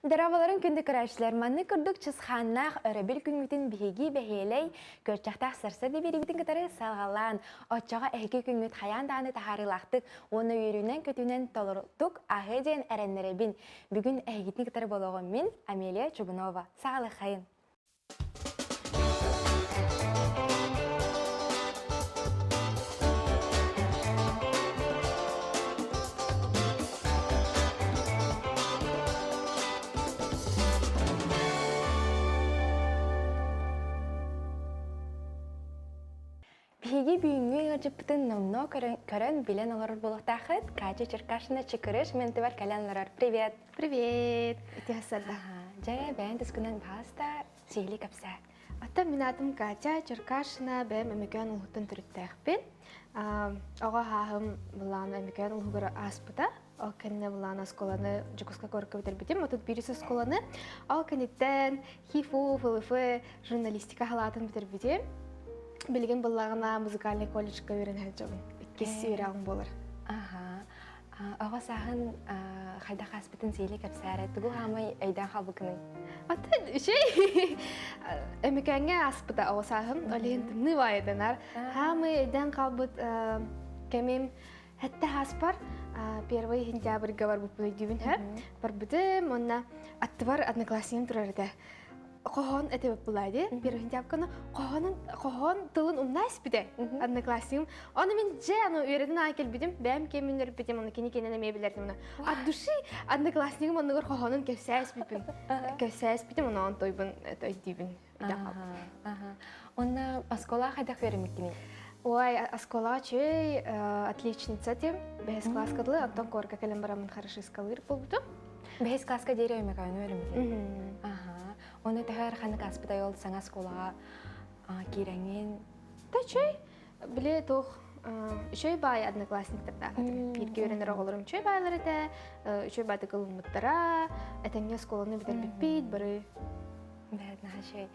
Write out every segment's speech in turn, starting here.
Дорооболорун күндү көрөөччүлэр, маннык курдук чысхааннаах өрөбүл күҥҥүтүн биһиги бэһиэлэй, күөрчэхтээх сарса биэриибитин кытары салҕалаан, оччоҕо эһиги күҥҥүт хайаан даҕаны таһаарыылаахтык уонна үөрүүнэн-көтүүнэн толорутук аһыа диэн эрэннэрэбин. Бүгүн эһигитин кытары болоҕум мин, Амелия Чугунова. Саҕалыххайын! Биһиги бүгүҥҥү ыалдьыппытын номнуо көрөн, билэн олорор буолуохтааххыт. Катя Черкашина Чыкырыш ментибар кэлэн олорор. Привет! Привет! Ити сарда. Дьэ, бэйэн тускунан баһаста сиһили кэпсээ. Оттон мин аатым Катя Черкашина, бэйэм Өмөкөөн улуһуттан төрүттээхпин. Оҕо хааһым былаан Өмөкөөн улуһугар ааспыта. Ол кэннэ былаан оскуоланы Дьокуускай куоракка бүтэрбитим. 31 оскуоланы. Ол кэнниттэн ХИФУ, ФЛФ журналистика халаатын бүтэрбитим. Билигин быллаҕына музыкальный колледжка үөрэнэ сылдьабын. Иккис үөрэҕим буолар. Аха. Оҕо сааһын хайдах ааспытын сиһилии кэпсээрэ. Тугу хаамай өйдөөн хаалбыккыный? Атын үчүгэй. Өмүкэҥҥэ ааспыта оҕо сааһым. Ол иһин тымныы баайданар. Хаамай өйдөөн хаалбыт кэмим Хэтте хааспар первый сентябрьга барбыппын өйдүүбүн һэ. Барбытым уонна аттыбар одноклассникым турар этэ. Хоһоон этебит булаа дии. Первый сентябрьканы хоһоонун хоһоон тылын умна испитэ одноклассникым. Ону мин дьэ аны үөрэтин аан кэлбитим. Бэйэм кэмин үөрпүтүм, оны кини кэнэн эмиэ билэртим. От души одноклассникым оннугар хоһоонун кэпсээ испиппин. Кэпсээ испитим, ону он тойбун өйдүүбүн. Онна оскуола хайдах үөрэммиккиний? Ой, оскуолаҕа үчүгэй, отличница этим. Бэһис класска дылы, оттон куорка кэлэн бараммын хорошисткалыыр буолбутум. Бэһис класска диэри өймөкөөнү үөрэммитим. Аха. Онно төһө ыараханнык ааспытай ол саҥа оскуолаҕа киирэҥҥин? Да үчүгэй. Били туох үчүгэй баай одноклассниктардаах этим. Бииргэ үөрэнэр оҕолорум үчүгэй баайлар этэ, үчүгэй баайдык ылыммыттара, этэҥҥэ оскуоланы бүтэрбиппит, бары Бэт наһаа үчүгэй.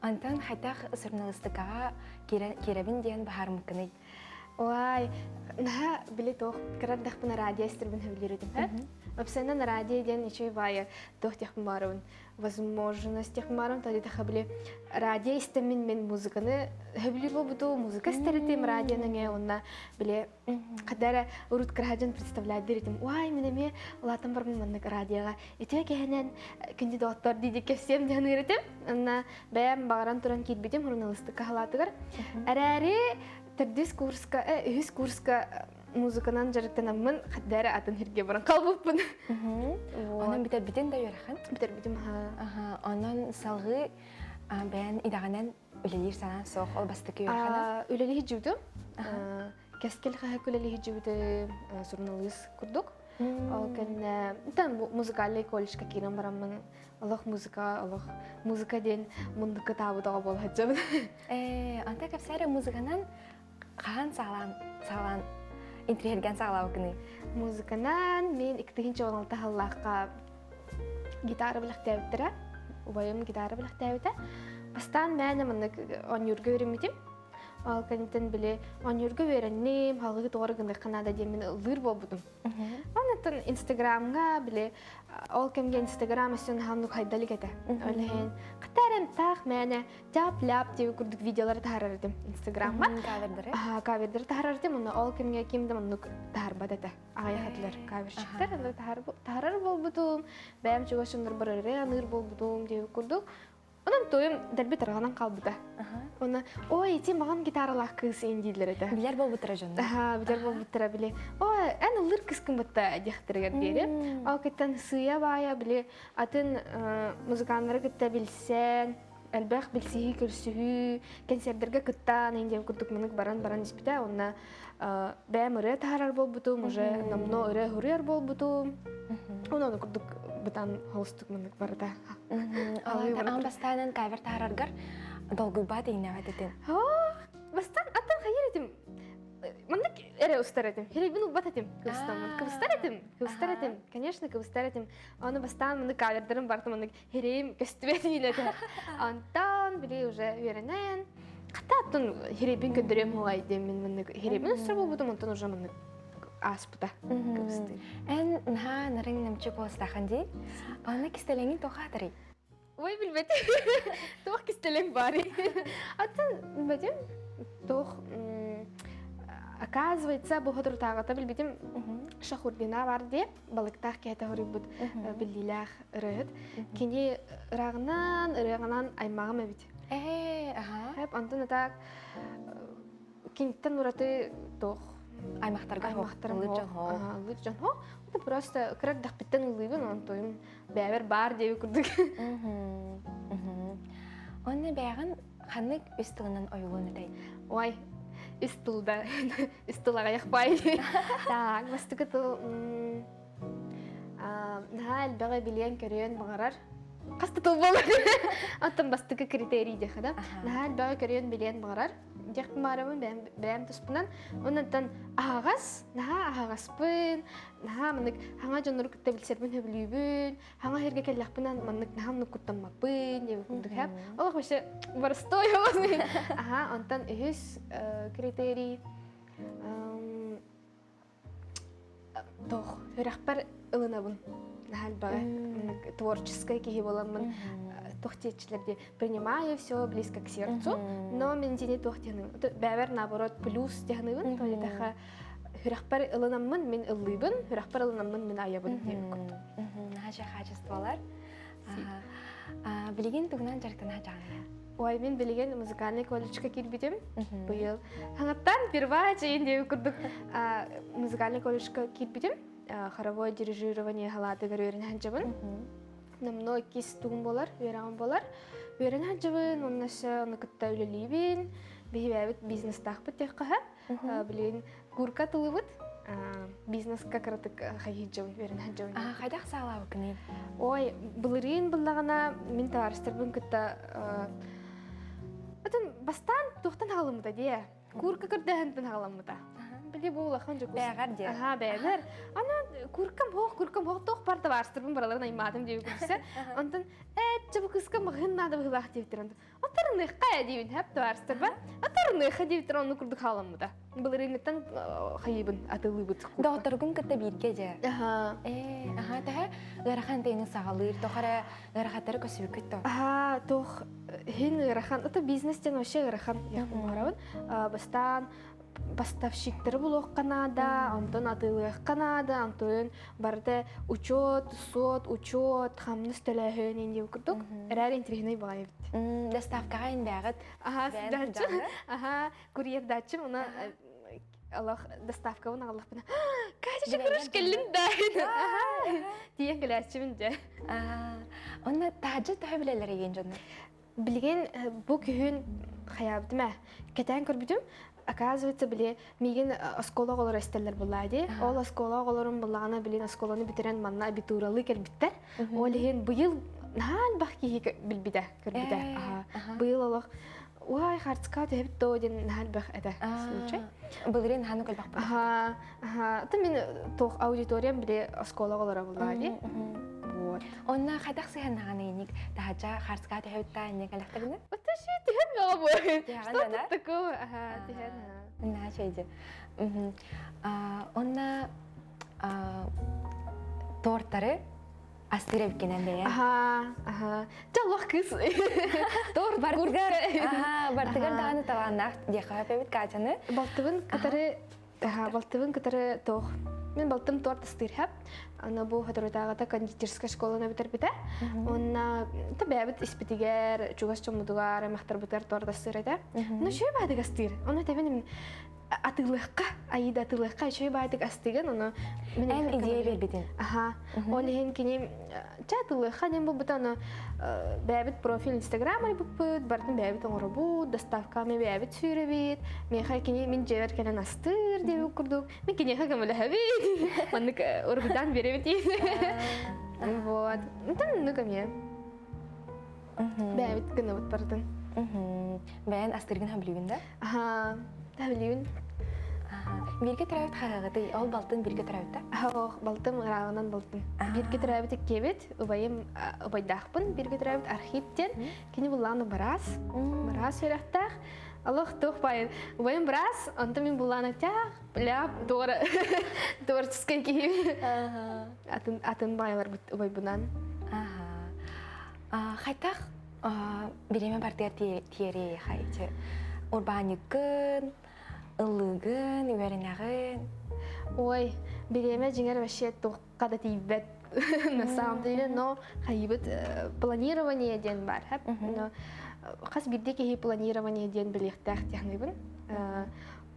Онтон хайдах суруналыыстыкаҕа киирэбин диэн баһаарымыккыный? Ой, наһаа били туох кыра эрдэхпинэ радио истэрбин сөбүлүүр этим һэ. Опсайынан радио диэн үчүгэй баайы туох диэхпин баарыбын возможность диэхпин баарым то диэтэххэ били радио истэммин мин музыканы сөбүлүүр буолбутум музыка истэр этим радио нөҥүө уонна били Хата эрэ урут кыраһа дьон представляет этим. Уай, мин эмиэ улаатан барбын маннык радиоҕа үтүө кэһэнэн күндү доҕоттор дии кэпсиэм диэн ыырытым. Онно бэйэм баҕаран туран киирбитим журналистика халаатыгар. Эрээри төрдүс курска, үһүс курска музыканан дьарыктанаммын хата эрэ атын сиргэ баран қалбыппын. Онон бүтэрбитин да үөрэхин? Бүтэрбитим, ха. Онон салгыы бэйэн идэҕинэн үлэлиир санаан суох, ол бастакы үөрэхинэн? Үлэлии жудум. Кэскил хаһыакка үлэлии сылдьыбытым, суруналыыс курдук. Ол кэннэ там музыкальный колледжка киирэн бараммын олох музыка, олох музыка диэн мундукка таабыт оҕо буола сылдьабын. Ээ, anta кэпсээрэ музыканан хаһан саҕалаан саҕалаан интриһэргэн саҕалаабыккыный? Музыканан мин 2016 сыллаахха гитара бэлэхтээбиттэрэ. Убайым гитара бэлэхтээбитэ. Бастаан мээнэ маннык оонньуурга үөрэммитим. Ол кэнниттэн били оонньуурга үөрэнним, халгыы тоҕор гыныахха наада диэн мин ыллыыр буолбутум. Онтон Инстаграмҥа били ол кэмгэ Инстаграм өссө наһаа хайда илик этэ. Ол иһин хата таах мээнэ тяп-ляп диэби курдук видеолары таһаарар этим Инстаграмма. Кавердары? Кавердары таһаарар этим, онно ол кэмҥэ ким да оннук таһаарбат этэ. Аҕыйах этилэр каверщиктар, онно таһаарар буолбутум, бэйэм чугас дьоннорбор ырыа аныыр буолбутум диэби курдук. Онон тойум дэлби тарҕанан хаалбыта. Уонна ой, ити маҕан гитаралаах кыыс ин дииллэр этэ. Билэр буолбуттара дьоннор. Аха, билэр буолбуттара били. Ой, эн ыллыр кыскын бытта диэхтэригэр диэри. Ол кыттан сыыйа-баайа били атын музыканнары кытта билсэн, элбэх билсиһии, көрсүһүү, кэнсиэрдэргэ кыттаан ин диэн курдук мынык баран-баран испитэ. Уонна бэйэм ырыа таһаарар буолбутум, уже номно ырыа суруйар буолбутум. Онон курдук бытан холустук мынык барыта. Аан бастаанын кавер таһаараргар долгуйбат иҥнэбэт этин. Бастаан аттан хайыр этим. Маннык эрэ устар этим. Херейбин улбат этим. Кыбыстаммын. Кыбыстар этим. Кыбыстар этим. Конечно, кыбыстар этим. Аны бастаан маннык кавердарым барыта маннык херейим көстүбэт иилэтэ. Антан били уже үөрэнэн хата аттан херейбин көндөрүөм хугай диэн мин маннык херейбин устар буолбутум онтон уже маннык. ааспыта. Кыбыстыы. Эн наһаа нарыҥ намчы куоластаахын дии. Аны кистэлэҥин туохаатарый? Ой, билбэтим. Туох кистэлэҥ баарый? Атын билбэтим. Туох оказывается, бу соторутааҕыта билбитим Шахурдина бар диye балыктаах киһитэ хоруйбут биллиилээх ырыаһыт. Кини ырааҕынан, ырыаҕынан аймаҕым эбит. Ээ, аха. Хэп, онтон атаак киниттэн ураты туох Аймахтарга аймахтарым ыллыыр дьон хоох. Ыллыыр дьон хоох. Это просто кыра эрдэхпиттэн ыллыыбын, онтуйум бэйэбэр баар диэби курдук. Онно бэйэҕин ханнык үс тылынан ойуулуон этэй? Ой, үс тылда, үс тыл аҕыйах бай. Так, бастакы тыл наһаа элбэҕи билиэн-көрүөн баҕарар. Хас да тыл буолар. Оттон бастакы критерий диэхэ да. Наһаа элбэҕи көрүөн билиэн баҕарар. Диэхпин баарабын бэйэм, бэйэм туспунан. Оннуттан аһаҕас, наһаа аһаҕаспын, наһаа маннык хаҥа дьоннору кытта билсэрбин сөбүлүүбүн, хаҥа сиргэ кэллэхпинэ маннык наһаа оннук куттаммаппын диэбит курдук хэп. Олох вообще боростой Аха, онтон үһүс критерий Туох үрэхпэр ылынабын. Наһаа элбэҕи творческай киһи буоламмын туох диэччилэр дии принимаю все близко к сердцу, но мин дьини туох диэханыбын бэйэбэр наоборот плюс диэханыбын то диэтэхэ үрэхпэр ылынаммын мин ыллыыбын, үрэхпэр ылынаммын мин айабын диэбит курдук. Наһаа качестволар. Билигин тугунан дьарыктана сылдьаҕыный? Ой, мин билигин музыкальный колледжка киирбитим. Быйыл хаҥаттан первая чейин диэбит курдук музыкальный колледжка киирбитим. Хоровое дирижирование халаатыгар үөрэнэ сылдьабын. Номнуо иккис тугум буолар, үөрэҕим буолар. Үөрэнэ сылдьабын, уонна өссө ону кытта үлэлиибин. Биһибээбит бизнестаахпыт диэххэ сөп. Билигин курка тылыбыт бизнеска кыратык хайыһыдьабын, үөрэнэ сылдьабын. Хайдах саҕалаабыккыный? Ой, былырыын буллаҕына мин табаарыстарбын кытта Атын бастаан туохтан хаҕаламмыта диэ. Курка көрдөһөнтөн хаҕаламмыта. Били бу улахан дьокуус. Бэҕэр диэ. Аха, бэҕэр. Ана куркам хоох, куркам хоох туох бар табаарыстарбын бараларын аймаатым диэбит күлсэ. Онтон ээ, бу кыска маҕаһыын наада быһыылаах диэбиттэр. Онтон Атарыныахха диибин хэп табаарыстарбар. Атарыныахха диэбиттэр онну курдук хааламмыта. Былырыыҥҥыттан хайыыбын атылыыбыт. Доҕотторгун кытта бииргэ дьэ. Аха. Ээ, аха тэһэ ыарахан тыйны саҕалыыр, тохара ыарахаттары көсүбүккүт то. Аха, туох хин ыарахан. Это бизнес ден вообще ыарахан яхмарабын. Бастаан поставщиктары булуохха наада, онтон атыылыахха наада, онтон барыта учет, суот, учет, хамнас төлөөһүн инди курдук. Эрээр интириһинэй баҕайы эбит. Доставкаҕа инбээҕит. Аха, сдача. Аха, курьердачым, уна Аллах доставкабын аҕаллахпына Катя чакырыш кэллин да тиийэн кэлээччибин дьэ. Онно таһдьа төһө билэллэр еген дьоннор? Билигин бу күһүн хайаабытым ээ кэтээн көрбүтүм оказывается били миигин оскуола оҕолоро истэллэр буллаа дии ол оскуола оҕолорум буллаҕына билин оскуоланы бүтэрэн манна абитуралыы кэлбиттэр ол иһин быйыл наһаа элбэх киһи билбитэ көрбүтэ быйыл олох уай хартыска түһэбит доо диэн наһаа элбэх этэ случай былырыын хааны кэлбэхпит аха аха то мин туох аудиториям били оскуола оҕолоро буллаа дии Вот. Онно хайдах сыһыаннаҕаный таһаджа хартыска түһэбит да инне кэлэхтэринэ? Вот ши түһэн бөҕө бу. Что тут такого? Аха, түһэн. Наһаа чэйди. Онно тортары астыыр эбиккинэн бэйэ. Аха, аха. Чэ олох кыыс. Торт бартыгар, аха, бартыгар даҕаны талааннаах диэхэ эбит Катяны. Балтыбын кытары Балтыбын кытары туох мин балтым торт астыыр Аны бу соторутааҕыта кондитерскай школаны бүтэрбитэ. Уонна та бэйэбит испитигэр, чугас дьоммутугар, аймахтарбытыгар торт астыыр этэ. Ну үчүгэй баайдык астыыр. Ону этэбин атыылыахха, Аида атыылыахха үчүгэй баайдык астыгын, ону мин Эн идея биэрбитин. Аха. Ол иһин кини чэ атыылыахха диэн буолбута, ону бэйэбит профиль Инстаграм арыйбыппыт, барытын бэйэбит оҥоробут, доставканы бэйэбит сүүрэбит, миэхэ кини мин дьиэбэр кэлэн астыыр диэбит курдук, мин киниэхэ көмөлөһөбүт, маннык уруһуйдаан биэрэбит Вот. Онтон оннук эмиэ. Бэйэбит гынабыт барытын. Бэйэн астыыргын сөбүлүүгүн да? Аха, сөбүлүүбүн. Бииргэ төрөөбүт хаһыаҕытый? Ол балтын бииргэ төрөөбүт да? Ох, балтым ырааҕынан балтым. Бииргэ төрөөбүт иккиэбит, убайым убайдаахпын бииргэ төрөөбүт Архип диэн. Кини буллаҕына бараас, бараас үөрэхтээх. Олох туох баайын. Убайым быраас, онтон мин буллаан тяах, бля, туора творческай киһи. Атын атын баайларбыт убайбынан. Аха. Хайтах биреме бартыгар тиэрии хайчы. Урбаанньыккын, ыллыгын, үөрэнэҕин. Ой, бириэмэ дьиҥэр вообще туохха да тиийбэт на самом деле, но хайыбыт планирование диэн бар. Но хас биирдии киһи планирование диэн билиэхтээх диэхнибин.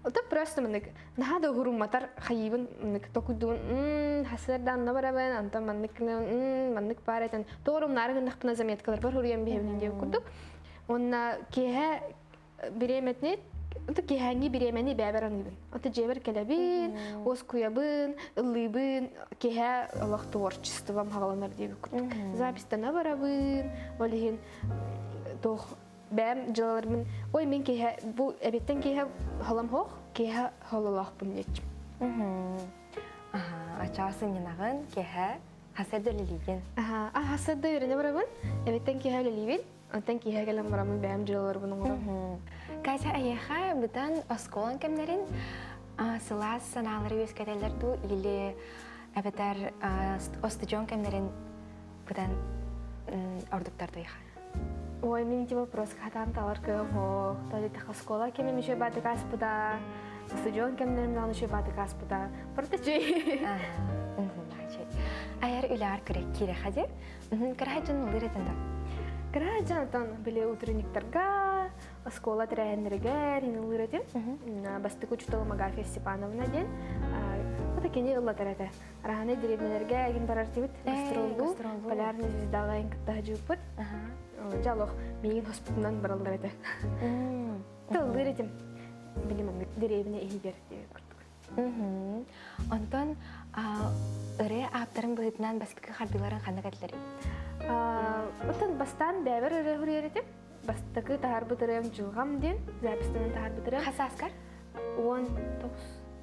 Это просто маннык наһаа да уһурумматар хайыбын маннык токуйдуун хасыардаан на барабын антон маннык маннык баар этэн тоҕорумнаары гыннахпына заметкаларбар хуруйан биһэбин диэн курдук. Уонна киэһэ бириэмэтини Ото киэһээҥҥи бириэмэни бэйэбэр аныыбын. Ото дьиэбэр кэлэбин, уоскуйабын, ыллыыбын, киэһэ олох творчеством хаҕаланар диэбит курдук. Записьтана барабын, ол иһин туох бэйэм дьыалаларбын ой мин киэһэ бу эбиттэн киэһэ холом хоох, киэһэ хололоохпун диэччим. Ачаа сынньанаҕын, киэһэ хасырда үлэлиигин. Аха, хасырда үөрэнэ барабын, эбиттэн киэһэ үлэлиибин. Онтон киэһэ кэлэн бараммын бэйэм дьыалаларбын оҥоробун. Катя, эйиэхэ быдан оскуолаҥ кэмнэрин сылаас санаалары үөскэтэллэр дуу или эбэтэр остудьуон кэмнэрин быдан ордуктар дуу эйиэхэ? Ой, мин ити вопрос хатаан талар кыам ох. Толи оскуола кэмим еще баатык ааспыта, студион кэмнэрим даҕаны еще баатык ааспыта. Просто чүй. Айар үлээр кирэхэ ди. Кыраһа дьон ыллыыр этин да? Кыраһа дьон отон били утренниктарга, оскуола тэрээһиннэригэр ыллыыр этим. Бастакы учууталым Агафья Степановна диэн. Это кини ыллатар этэ. Араһаны деревнялэргэ эгин барар тибит. Гастроллуу, полярный звездаҕа эн кытта сылдьыбыппыт. Дьэ олох миигин хоспутунан бараллар этэ. Ыллыыр этим. Били маннык деревня иһигэр диэбит курдук. Онтон ырыа ааптарын быһыытынан бастакы хардыыларын ханнык этилэрий? Оттон бастаан бэйэбэр ырыа суруйар этим. Бастакы таһаарбыт ырыам «Дьылҕам» диэн записьтанан таһаарбыт ырыам. Хас сааскар? 19,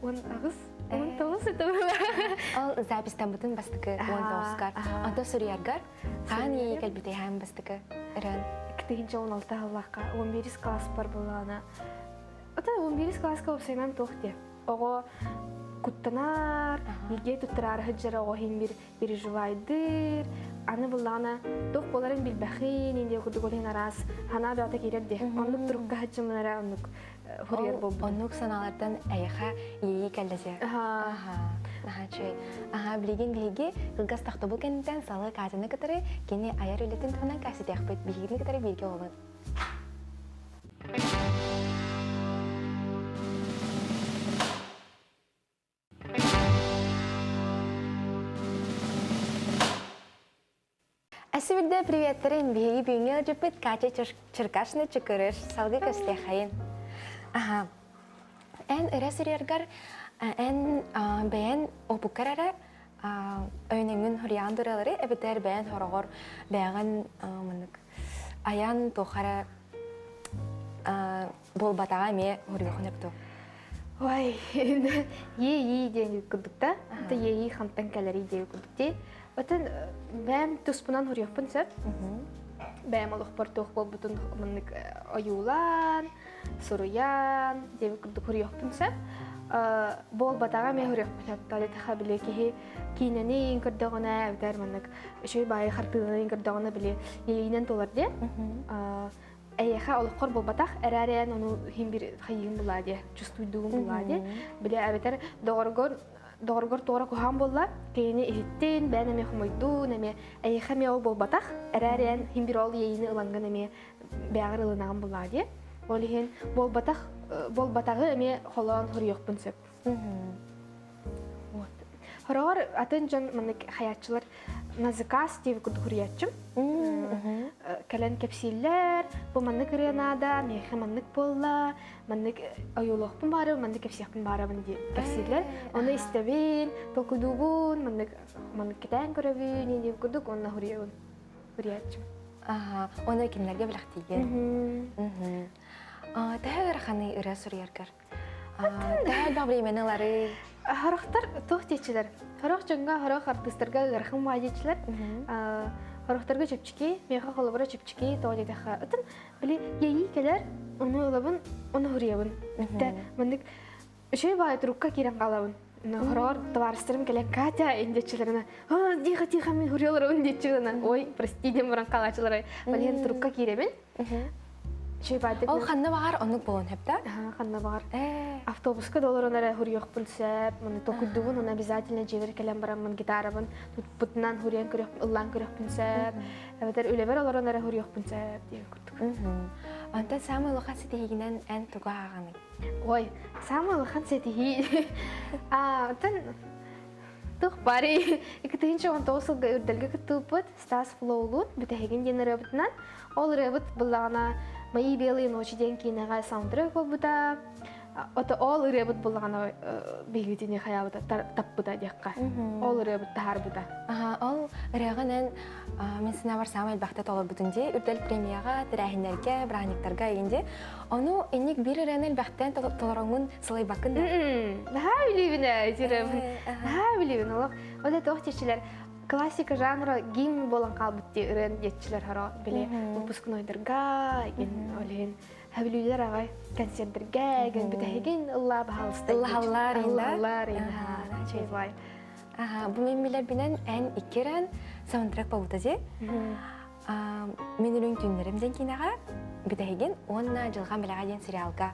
18, 19 это было. Ол записьтаммытын бастакы 19-гар. Онтон суруйаргар хаан иэйэ кэлбитэй хаан бастакы ырыан? 2016 сыллаахха 11 класспар буоллаҕына Ата 11 класска уопсайынан туох диэ? Оҕо куттанар, еге туттараары сылдьар оҕо иһин бир переживайдыр, аны буллаҕына туох буоларын билбэхин, индия курдук ол иһин араас санаа бөҕөтө киирэр диэ. Оннук турукка сылдьымынара оннук хуруйар буолбут. Оннук санаалартан эйиэхэ иэйии кэллэ дьэ. Аха. Наһаа үчүгэй. Аха, билигин биһиги кылгас тохтобул кэнниттэн салгыы Катяны кытары кини айар үлэтин туһунан кэпсэтиэхпит. Биһигини кытары бииргэ буолун. Әсибирде приветтерин биһиги бүгүҥҥү ыалдьыппыт Катя Черкашина Чыкырыш салгыы көстүөххэйин. Аха. Эн ырэ сүрүөргэр эн бэйэн опуккар эрэ өйнөҥҥүн хуруйаан дуралары эбэтэр бэйэн хороҕор бэйэҕин маннык айан туох эрэ буолбатаҕа эмиэ хоруйуохун эбит Ой, иэйии диэн курдук да. Это иэйии хантан кэлэрий диэн курдук дии. Отон бэйэм туспунан хоруйуохпун сөп. Бэйэм олохпор туох буолбутун маннык ойуулаан, суруйан диэбит курдук хоруйуохпун сөп. Буолбатаҕа эмиэ хоруйуохпун сөп. Тоалетаха били киһи киинэни көрдөҕүнэ эбэтэр маннык үчүгэй баайы хартыынаны көрдөҕүнэ били иэйиинэн туолар диэн. Эйиэхэ олоххор буолбатах эрээри эн ону иһин бир хайыгын булаа диэ, чувствуйдугун булаа диэ. Били эбэтэр доҕоргор доҕоргор туора куһаан буолла, кинини иһиттин, бэйэн эмиэ хомойдуун, эмиэ эйиэхэ эмиэ ол буолбатах, эрээри эн иһин бир ол иэйиини ылаҥгын эмиэ бэйэҕэр ылынаҕын булаа диэ. Ол иһин буолбатах буолбатаҕы эмиэ холоон хоруйуохпун сөп. Вот. Хороҕор атын дьон маннык хайааччылар на заказ диэбит курдук хуруйааччым. Кэлэн кэпсииллэр, бу маннык ырыа наада, миэхэ маннык буолла, маннык ойуулуохпун баарабын, маннык кэпсиэхпин баарабын диэн кэпсииллэр. Ону истэбин, толкуйдуубун, маннык маннык кэтээн көрөбүн диэбит курдук уонна хуруйабын. Хуруйааччым. Аха, оны кинилэргэ бэлэхтиигин. Төһө ыараханый ырыа суруйаргар? Төһө элбэх времени ыларый? Хорохтор туох диэччилэр? Хорох дьоҥҥо, хорох артыыстарга ыарахан баа диэччилэр. Хорохторго чэпчэки, миэхэ холобура чэпчэки, тоҕо диэтэххэ, атын били иэйии кэлэр, ону ылабын, ону хуруйабын. Бүттэ. Маннык үчүгэй баҕайы турукка киирэн хаалабын. Хороҕор табаарыстарым кэлэн Катя индиэччилэринэ тихо тихо мин хуруйаларабын диэччилэринэ ой прости диэн баран хаалааччылара ол турукка киирэбин Ол ханна баҕар оннук буолуон сөп да? Ханна баҕар. Автобуска да олорон эрэ хуруйуохпун сөп. Маны токуйдубун, оны обязательно дьиэбэр кэлэн бараммын гитарабын туппутунан хуруйан көрүөх, ыллаан көрүөхпүн сөп. Эбэтэр үлэбэр олорон эрэ хуруйуохпун сөп диэн курдук. Онтон саамай улахан ситиһиигинэн эн тугу ааҕаный? Ой, саамай улахан ситиһии. А, оттон тух бары 2019 сылга үрдэлгэ кыттыбыппыт Стас Флоулун бүтэһигин диэн ырыабытынан. Ол ырыабыт буллаҕына «Мои белые ночи» диэн киинэҕэ саундтрек буолбута. Ото ол ырыабыт буллаҕына биһигитини хайаабыта таппыта диэххэ. Ол ырыабыт таһаарбыта. Ол ырыаҕын эн мин санаабар саамай элбэхтэ толорбутун дии. Үрдэл премияҕа, тэрээһиннэргэ, бырааһынньыктарга игин дии. Ону инник биир ырыаны элбэхтэн толороҥҥун сылайбаккын да? Наһаа билибин ээ, ити ырыабын. Наһаа билибин олох. Ол да туох диэччилэр классика жанра гимн буолан хаалбыт дии ырыан диэччилэр хоро били выпускнойдарга ген олиһин хөбүлүүлэр аҕай концертерге ген бүтэһигин ыллаа баһаалыста ыллаһаллар ыллаһаллар Аха, бу мен билэрбинэн эн иккирэн саундтрек болбута дии. Мин үрүҥ түүннэрим диэн киинэҕэ бүтэһигин уонна Дьылҕам билэҕэ диэн сериалга.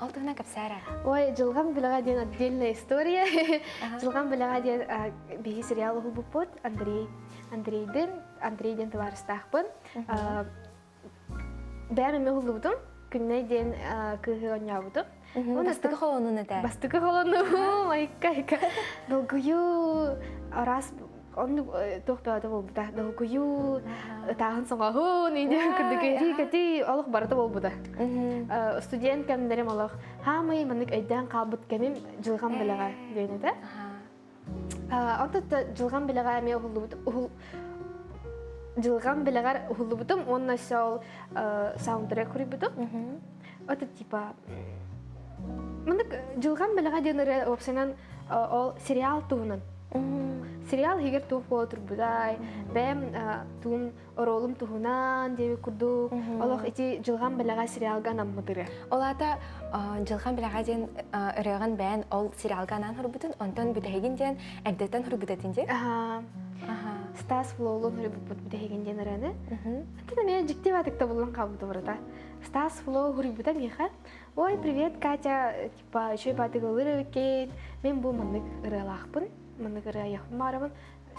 Ол туһунан кэпсээр Ой, Дьылҕам билэҕэ диэн отдельная история. Дьылҕам билэҕэ диэн биһи сериал уһулбуппут Андрей Андрейдин Андрей диэн табаарыстаахпын. Бэйэм эмиэ уһуллубутум. Күннэй диэн кыыһы оонньообутум. Бастакы холонун этэ. Бастакы холонуу, айка айка. Долгуйуу, араас оннук туох бөҕөтө буолбута. Долгуйуу, ытааһын соҥоһун, инде курдук кэти олох барыта буолбута. Студент кэмнэрим олох хаамый маннык өйдөөн хаалбыт кэмим дьылҕам бэлэҕэ диэн этэ. Онтон дьылҕам билэҕэ эмиэ уһуллубут уһул дьылҕам билэҕэр уһуллубутум уонна өссө ол саундтрек хуруйбутум. Это типа мындык дьылҕам билэҕэ диэн ырыа уопсайынан ол сериал туһунан. Сериал иһигэр туох буола турбутай, бэйэм туун оруолум туһунан диэбит курдук олох ити дьылҕам бэлэҕэ сериалга анаммыт ырыа. Ол аата дьылҕам бэлэҕэ диэн ырыаҕын бэйэн ол сериалга анаан хоруйбутун, онтон бүтэһигин диэн эрдэттэн хоруйбут этин дии? Стас Флоулун хоруйбуппут бүтэһигин диэн ырыаны. Антон эмиэ дьикти баатыкта булан хаалбыта барыта. Стас Флоу хоруйбута миэхэ «Ой, привет, Катя, типа, үчүгэй баатык ылыр эбиккин, мен бу маннык ырыалаахпын, маннык ырыа айахпын баарабын,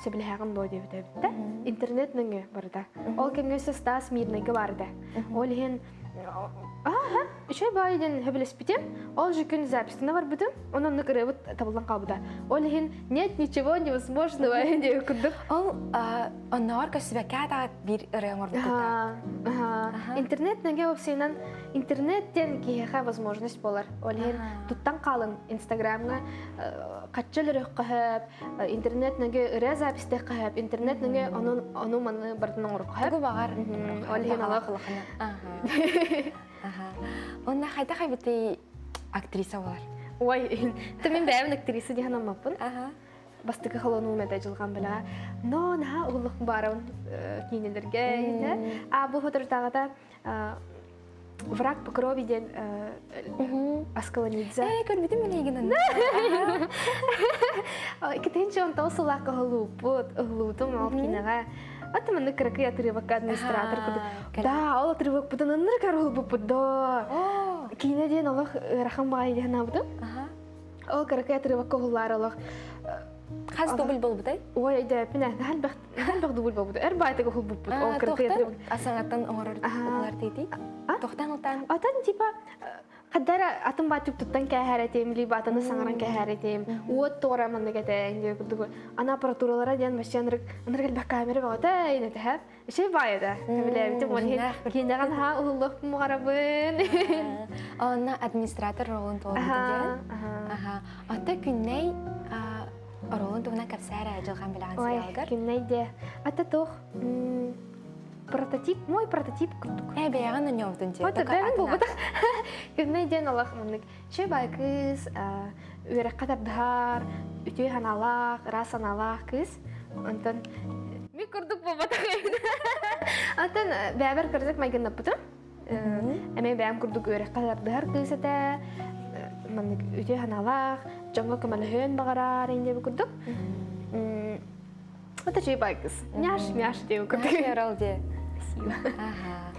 сөбүлэһэҕин дуо диэбитэ эбит да интернет нөҥүө барыта ол кэмҥэ өссө Стас Мирнайга баар этэ ол иһин аха үчүгэй баайы диэн сөбүлэспитим ол же күн записьтана барбытым онон оннук ырыабыт табыллан хаалбыта ол иһин нет ничего невозможного диэбит курдук ол оннооҕор көстүбэккэ атаҕат биир ырыа оҥорбуккута интернет нөҥүө уопсайынан интернет диэн киһиэхэ возможность буолар ол иһин туттан хаалыҥ инстаграмҥа хачча өлөрүөххэ сөп интернет нөҥүө ырыа записьтыахха сөп интернет нөҥүө ону ону маны барытын оҥоруохха сөп тугу баҕар ол иһин олох Онна хайдах эбитий актриса болар ой ты мин бэйэбин актриса диэн аммаппын бастакы холонуум этэ дьылҕам бэлэҕэ но наһаа уһуллук баарабын киинэлэргэ а бу соторутааҕыта Враг по крови диэн Аскаланидзе. Ээ, көрбүтүм мин эйигин Иккитинчи он тоҕус сыллаахха уһулууппут, уһулуутум ол киинэҕэ. Аты маннык кыракый отрывокка администратор курдук. Да, ол отрывокпутун ыннырык уһулбуппут доо. Киинэ диэн олох ыарахан баҕайы диэн аабытым. Ол кыракый отрывокка уһуллаар олох Хас дубль болбутай? Ой, өйдөөппүн ээ, наһаа элбэх Элбэх дубль буолбут. Эр баайтыга уһулбуппут. Ол кыракый Асаҥаттан оҥорор уһулар тиитий? Тохтан ылтаан? Атын типа хаддара атын баатык туттан кээһэр этим, либо атыны саҥаран кээһэр этим. Уот туора маннык этэ, диye курдук. Ана аппаратуралара диэн вообще ынырык ынырык элбэх камера бөҕөтө инэтэ. Иши баайда. Билээбитим ол иһин киинэҕин ха уһуллуохпун баҕарабын. Онно администратор ролун толорбут диэн. Аха. Оттон күннэй Оруолун туһунан кэпсээ эрэ дьылҕан билэҕин сериалгар. Күннэй де. Ата туох прототип, мой прототип курдук. Э, бэйэҕин онньообутун дии. Вот бэйэҕин буолбатах. Күннэй диэн олох маннык чэй баай кыыс, үөрэххэ тардыһар, үтүө санаалаах, ыраас санаалаах кыыс. Онтон Ми курдук буолбатах Атын бэйэбэр кырдьык майгыннаппытым. Эмиэ бэйэм курдук үөрэххэ тардыһар кыыс этэ. Маннык үтүө санаалаах, дьоҥҥо көмөлөһүөн баҕарар инде курдук. Это чей байкыс. Няш, мяш диэн курдук. Няш диэ. Спасибо. Ага.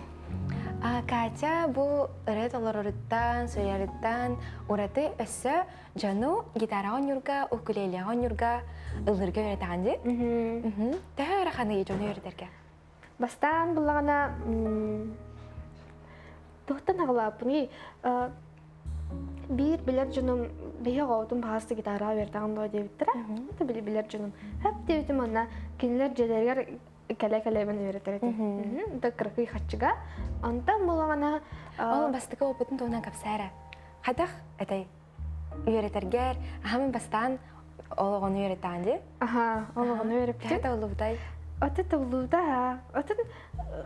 А Катя бу ырыа толороруттан, суруйарыттан ураты өссө дьону гитараҕа оонньуурга, укулелеҕа оонньуурга ыллыырга үөрэтэҕин дии? Төһө ыараханый дьону үөрэтэргэ? Бастаан буллаҕына туохтан аҕалааппыный биир билэр дьонум биһи оҕобутун баҕаста гитараҕа үөрэтэҕин дуо диэбиттэрэ. Это били билэр дьонум. Хөп диэбитим уонна кинилэр дьиэлэригэр кэлэ-кэлэбин үөрэтэр этим. Да кыракый хаччыга. Онтон буллаҕына Ол бастакы опытын туһунан кэпсээ Хайдах этэй? Үөрэтэргэр аһамын бастаан ол оҕону үөрэтэҕин дии? Аха, ол оҕону үөрэппитим. Төһө табыллыбытай? Аты табыллыбыта Атын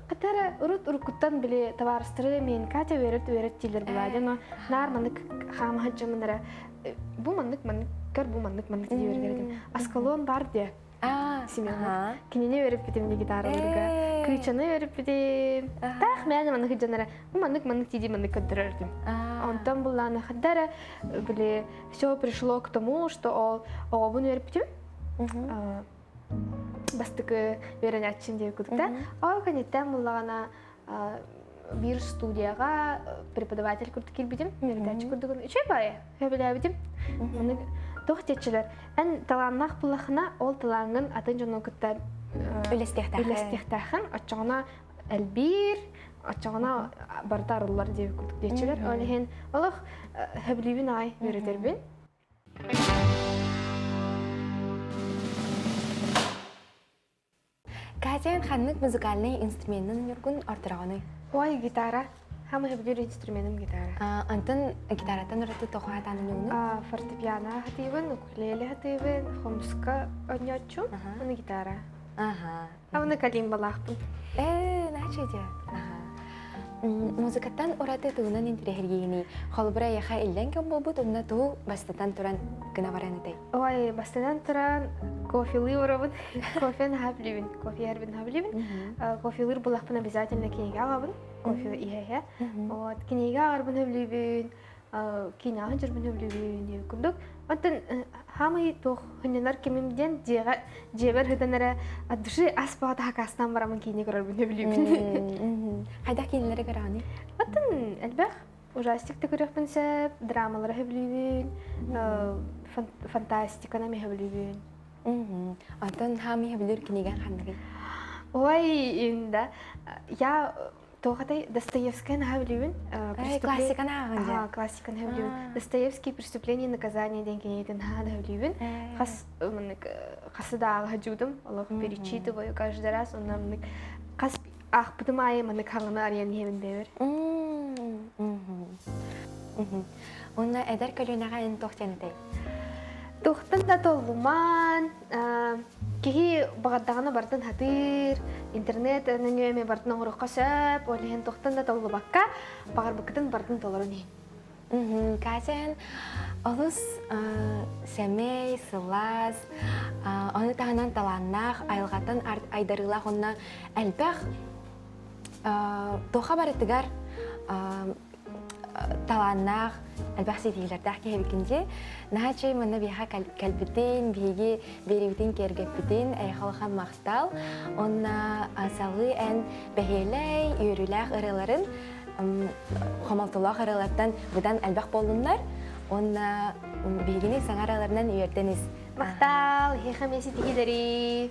кытары урут уруккуттан били табаарыстары мен Катя үөрэт үөрэт дииллэр булаа но наар маннык хаамаһыт дьоммун бу маннык маннык көр бу маннык маннык дии үөрэтэр этим. Аскалон бар диye. Семенов. Кинини үөрэппитим ди гитараларга. Кыычаны үөрэппитим. Таах мээнэ маннык дьоннора бу маннык маннык тиди маннык көрдөрөрдүм. Онтон буллааны хаддара били все пришло к тому, что ол оҕобун үөрэппитим. Бастакы үөрэнээччим диye кудукта. Ол кэнниттэн буллаҕына биир студияҕа преподаватель курдук киирбитим, үөрэтээччи курдук үчүгэй баайы сөбүлээбитим. Маннык туох диэччилэр эн талааннаах буллахына ол талааҥҥын атын дьону кытта үлэстиэхтээххин оччоҕуна элбиир оччоҕуна барыта арыллар диэбит курдук диэччилэр ол иһин олох сөбүлүүбүн аҕай үөрэтэрбин Катя ханнык музыкальнай инструменын ньургун ортороҕунуй? Ой, гитара. Хамы сөбүлүүр инструменым гитара. Антон гитараттан ураты тоҕо хатаанын ньугуну? Фортепиано хатыыбын, укулеле хатыыбын, хомуска оонньооччум, уонна гитара. Аха. Аны калимбалаахпын. Ээ, наче Музыкаттан ураты тугунан интириэһиргиигиний? Холобура, эйиэхэ иллэҥ кэм буолбут, уонна тугу бастатан туран гына баран этэй? Ой, бастатан туран кофелыы барабын. Кофе наһаа билибин. Кофе иһэрбин наһаа билибин. Кофелыыр булахпын обязательно кинигэ аҕабын. Кофе иһэ-иһэ. Вот, кинигэ аҕарбын сөбүлүүбүн, киинэҕэ сылдьарбын сөбүлүүбүн курдук. Оттон хаамый туох хынньанар кимим диэн дьиэҕэ дьиэбэр сытан эрэ от души ас баҕата хакаастаан бараммын киинэ көрөрбүн сөбүлүүбүн. Хайдах киинэлэри көрөҕүнүй? Оттон элбэх ужастик да көрүөхпүн сөп, драмалары сөбүлүүбүн, фантастиканы эмиэ сөбүлүүбүн. Оттон хаамый сөбүлүүр кинигэҥ ханныгый? Ой, инда. Я Туохатай Достоевскай наһаа билибин. Классиканы ааҕын дьэ. Классиканы билибин. Достоевский «Преступление и наказание» диэн кинигэтин наһаа да билибин. Хас маннык хасы да ааҕа дьуудум. Олох перечитываю каждый раз. Онно маннык хас аахпытым аайы маннык хаҥаны арыйан иһэбин бэйэбэр. Уонна эдэр көлүөнэҕэ эн туох диэн этэй? Туохтан да толлуман, киһи баҕардаҕына барытын сатыыр, интернет нөҥүө эмиэ барытын оҥоруохха сөп, ол иһин туохтан да толлубакка, баҕарбыккытын барытын толорун иһин. Катя эн олус сэмэй, сылаас, ону таһынан талааннаах, айылҕаттан айдарыылаах уонна элбэх туохха барытыгар талааннаах, элбэх ситиһиилэрдээх киһи эбиккин дии. Наһаа үчүгэй манна биһиэхэ кэлбитин, биһиги биэриибитин киэргэппитин, эйиэхэ улахан махтал. Уонна салгыы эн бэһиэлэй, үөрүүлээх ырыаларын хомолтолоох ырыалартан быдан элбэх буоллуннар. Уонна биһигини саҥа ырыаларынан үөрдэн ис. Махтал, эһиэхэ эмиэ ситиһиилэри!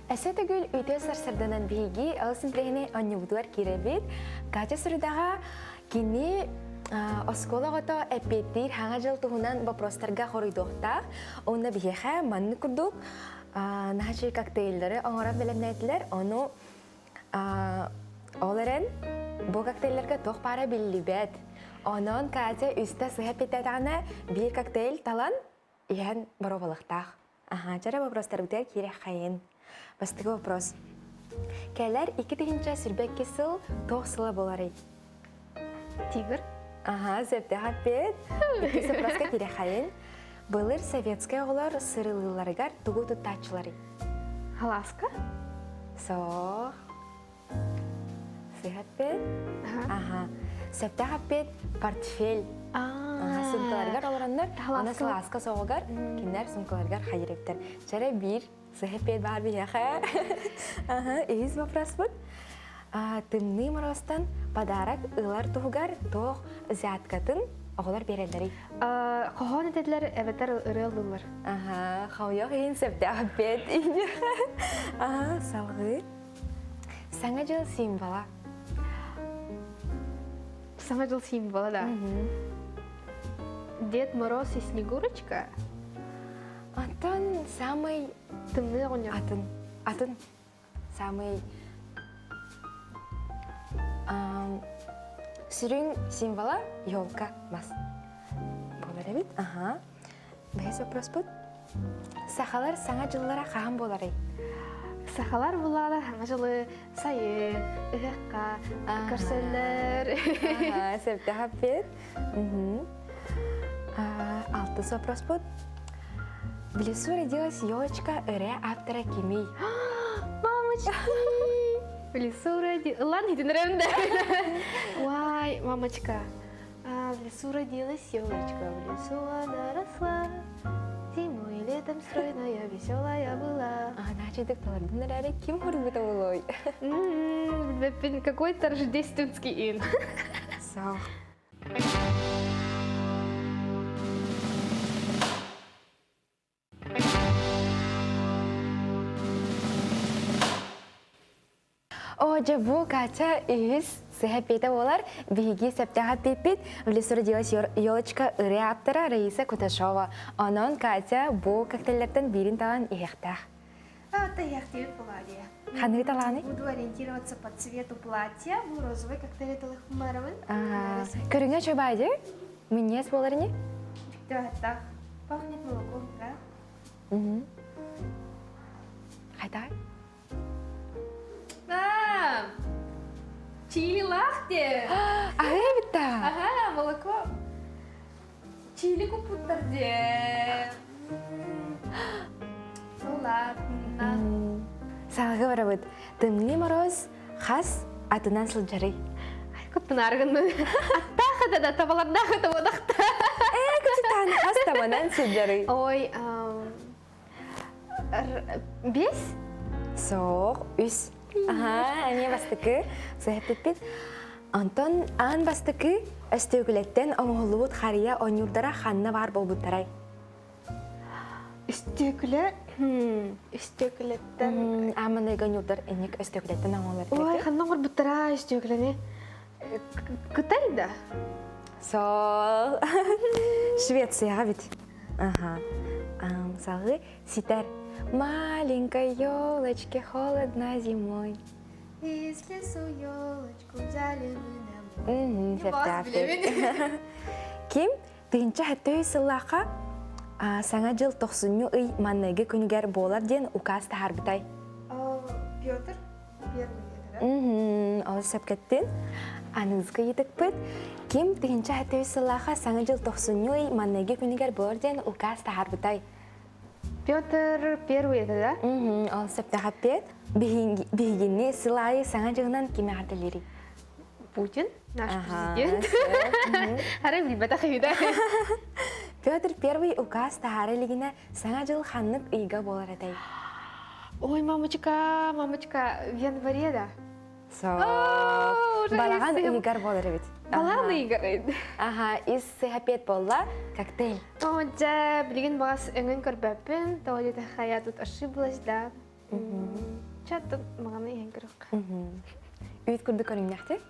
Өссө төгүл үтүө сарсырданан биһиги ол синтиһини онньубутугар киирэбит. Катя сурудаҕа кини оскуола оҕото эппиэттиир хаҥа дьыл туһунан вопростарга хоруйдуохтаах. Уонна биһиэхэ маннык курдук наһаа коктейльлары оҥорон бэлэмнээтилэр. Ону ол эрэн бу коктейльлэргэ туох баара биллибэт. Онон Катя үстэ сыһа эппиэттэтэҕинэ биир коктейль талан иһэн боруобалыахтаах. Аха, чара вопростарбытыгар киирэххэйин. Бастакы вопрос. Кэлэр 2022 сыл туох сыла буоларый? Тигр. Аха, сөптөөх эппиэт. Иккис вопроска киирэххэйин. Былыр советскай оҕолор сырылыылларыгар тугу туттааччыларый? Халааска? Суох. Сыһаппет? Аха. Сөптөөх эппиэт портфель. Сумкаларыгар олороннор, аны сылааска соҕугар кинилэр сумкаларыгар хайыр эбиттэр. Чэрэ биир сыһаппет баар биһиэхэ. Аха, үһүс вопроспут. Тымныы Морозтан подарок ылар туһугар туох взяткатын оҕолор биэрэллэрий? Хоһоон этэллэр эбэтэр ырыа ыллыыллар. Аха, хойох иһин сөптөөх эппиэт. Аха, салгыы. Саҥа дьыл символа. Саҥа дьыл символа, да. Дед Мороз и Снегурочка. Антон самый тымныы оҕонньор. Атын. Атын. Самый сүрүн символа елка мас. Буолар эбит. Аха. Бэһис вопроспут. Сахалар саҥа дьыллара хаһан буоларый? Сахалар булаалар саҥа дьылы сайын, ыһыахха көрсөллөр. Сөптөөх эппиэт. Алтыс вопроспут. В лесу родилась елочка ырыа автора кимий? Мамочки! В лесу родилась... Ладно, итинэрем да. Вай, мамочка. А в лесу родилась елочка, в лесу она росла. Зимой и летом стройная, веселая была. А, значит, толордун эрээри ким хурбута болой? Какой-то рождественский ин. Сау. Оо, дьэ бу Катя үһүс сыһа эппиэтэ буолар. Биһиги сөптөөх эппиппит. В лесу родилась елочка ырыа ааптара Раиса Куташова. Онон Катя бу коктейльлэртэн биирин талан иһиэхтээх. Это иһиэхтиир платье. Ханыы талааны? Буду ориентироваться по цвету платья. Бу розовый коктейль талыхмаровын. Көрүҥэ чобаайды? Минньиэс буолар ини? Так, пахнет молоком, да? Хайдай? Да! Чили лахте! Аһыы эбит Ага, молоко. Чили купуттар де. Ну ладно. Салгы барабыт. Тымныы Мороз хас атынан сылдьарый? Куттанааргын. Аттаах да табалардаах да бодахта. Ээ, күчүтаан хас табанан сылдьарый? Ой, Бес? Суох, үс. Аха, эмиэ бастакы сыһэппиппит. Онтон аан бастакы өстүөкүлэттэн оҥоһуллубут харыйа оонньуурдара ханна баар буолбуттарай? Өстүөкүлэ өстүөкүлэттэн Аан маныга оонньуурдар инник өстүөкүлэттэн оҥоһуллар Ой, ханна оҥорбуттара өстүөкүлэни? Кытай да? Сол. Швецияҕа бит. Ага. Салгыы ситэр. Маленькой елочке холодно зимой. Из лесу елочку взяли мы домой. Ким тыһынча хэттөй сыллаахха саҥа дьыл тохсунньу ый манныгы күнүгэр буолар диэн указ таһаарбытай? Петр Первый это, да? Ол сөпкөттүн. Аныгызгы ыйытыкпыт. Ким тыһынча хэттөй сыллаахха саҥа дьыл тохсунньу ый манныгы күнүгэр буолар диэн указ таһаарбытай? Петр Первый это, да? Ол сөптөөх эппиэт. Биһигини сыл аайы саҥа дьылынан ким эҕэрдэлиирий? Путин, наш президент. Арай билбэтэх үһү да. Петр Первый указ таһаара илигинэ саҥа дьыл ханнык ыйга буолар этэй? Ой, мамочка, мамочка, в январе, да? Со. Балаҕан ыйыгар буолар эбит. Балаҕан ыйыгар. Аха, ис сыһапет буолла, коктейль. О, дьэ, билигин баҕас өҥүн көрбөппүн, тоҕо диэтэххэ, я тут ошиблась, да. Чэ, маҕаны иһэн көрүөххэ. Үүт курдук көрүҥнэхти?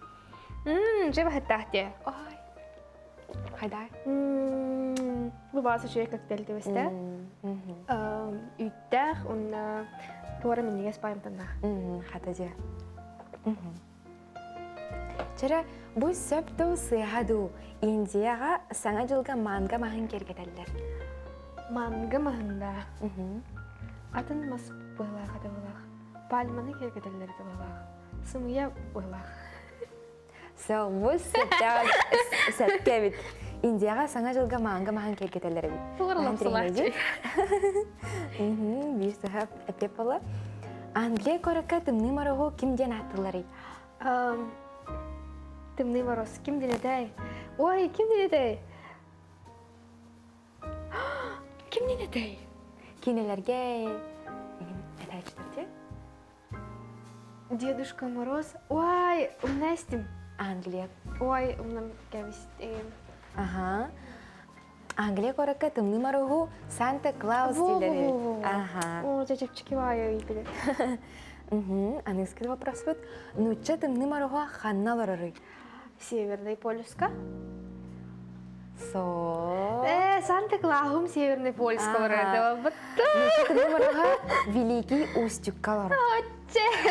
Дьэ баһыттаах дии. Ой. Хайдай? Бу баҕас үчүгэй коктейль түбэстэ. Үүттээх уонна туора минньигэс баайымтаннаах. Хата дьэ. Чэрэ, бу сөп дуу, сыыһа дуу? Индияҕа Саҥа дьылга манго маһын киэргэтэллэр. Манго маһын да. Атын мас быһылаах ата быһылаах. Пальманы киэргэтэллэр ата быһылаах. Сымыйа быһылаах. Сөҕүс сөпкө эбит. Индияҕа Саҥа дьылга маанга маһын киэргэтэллэр эбит. Тугар Биир саха эппиэт буолла. Англия куоракка Тымныы Мороһу ким диэн ааттыылларый? Тымныы Мороз ким диэн этэй? Ой, ким диэн этэй? Ким диэн этэй? Киинэлэргэ этээччилэр Дедушка Мороз. Ой, умнастим. Англия. Ой, умнам кэбистим. Ага. Англия куоракка Тымныы Мороһу Санта Клаус дииллэр. Ага. О, чэпчэки баайы билэр. Аныгыскы вопроспут. Нуучча Тымныы Мороһу ханна олорорый? Северный полюска. Со. Санта Клаус Северный полюска олорор. Нуучча Тымныы Мороһа Великий Устюгка олорор.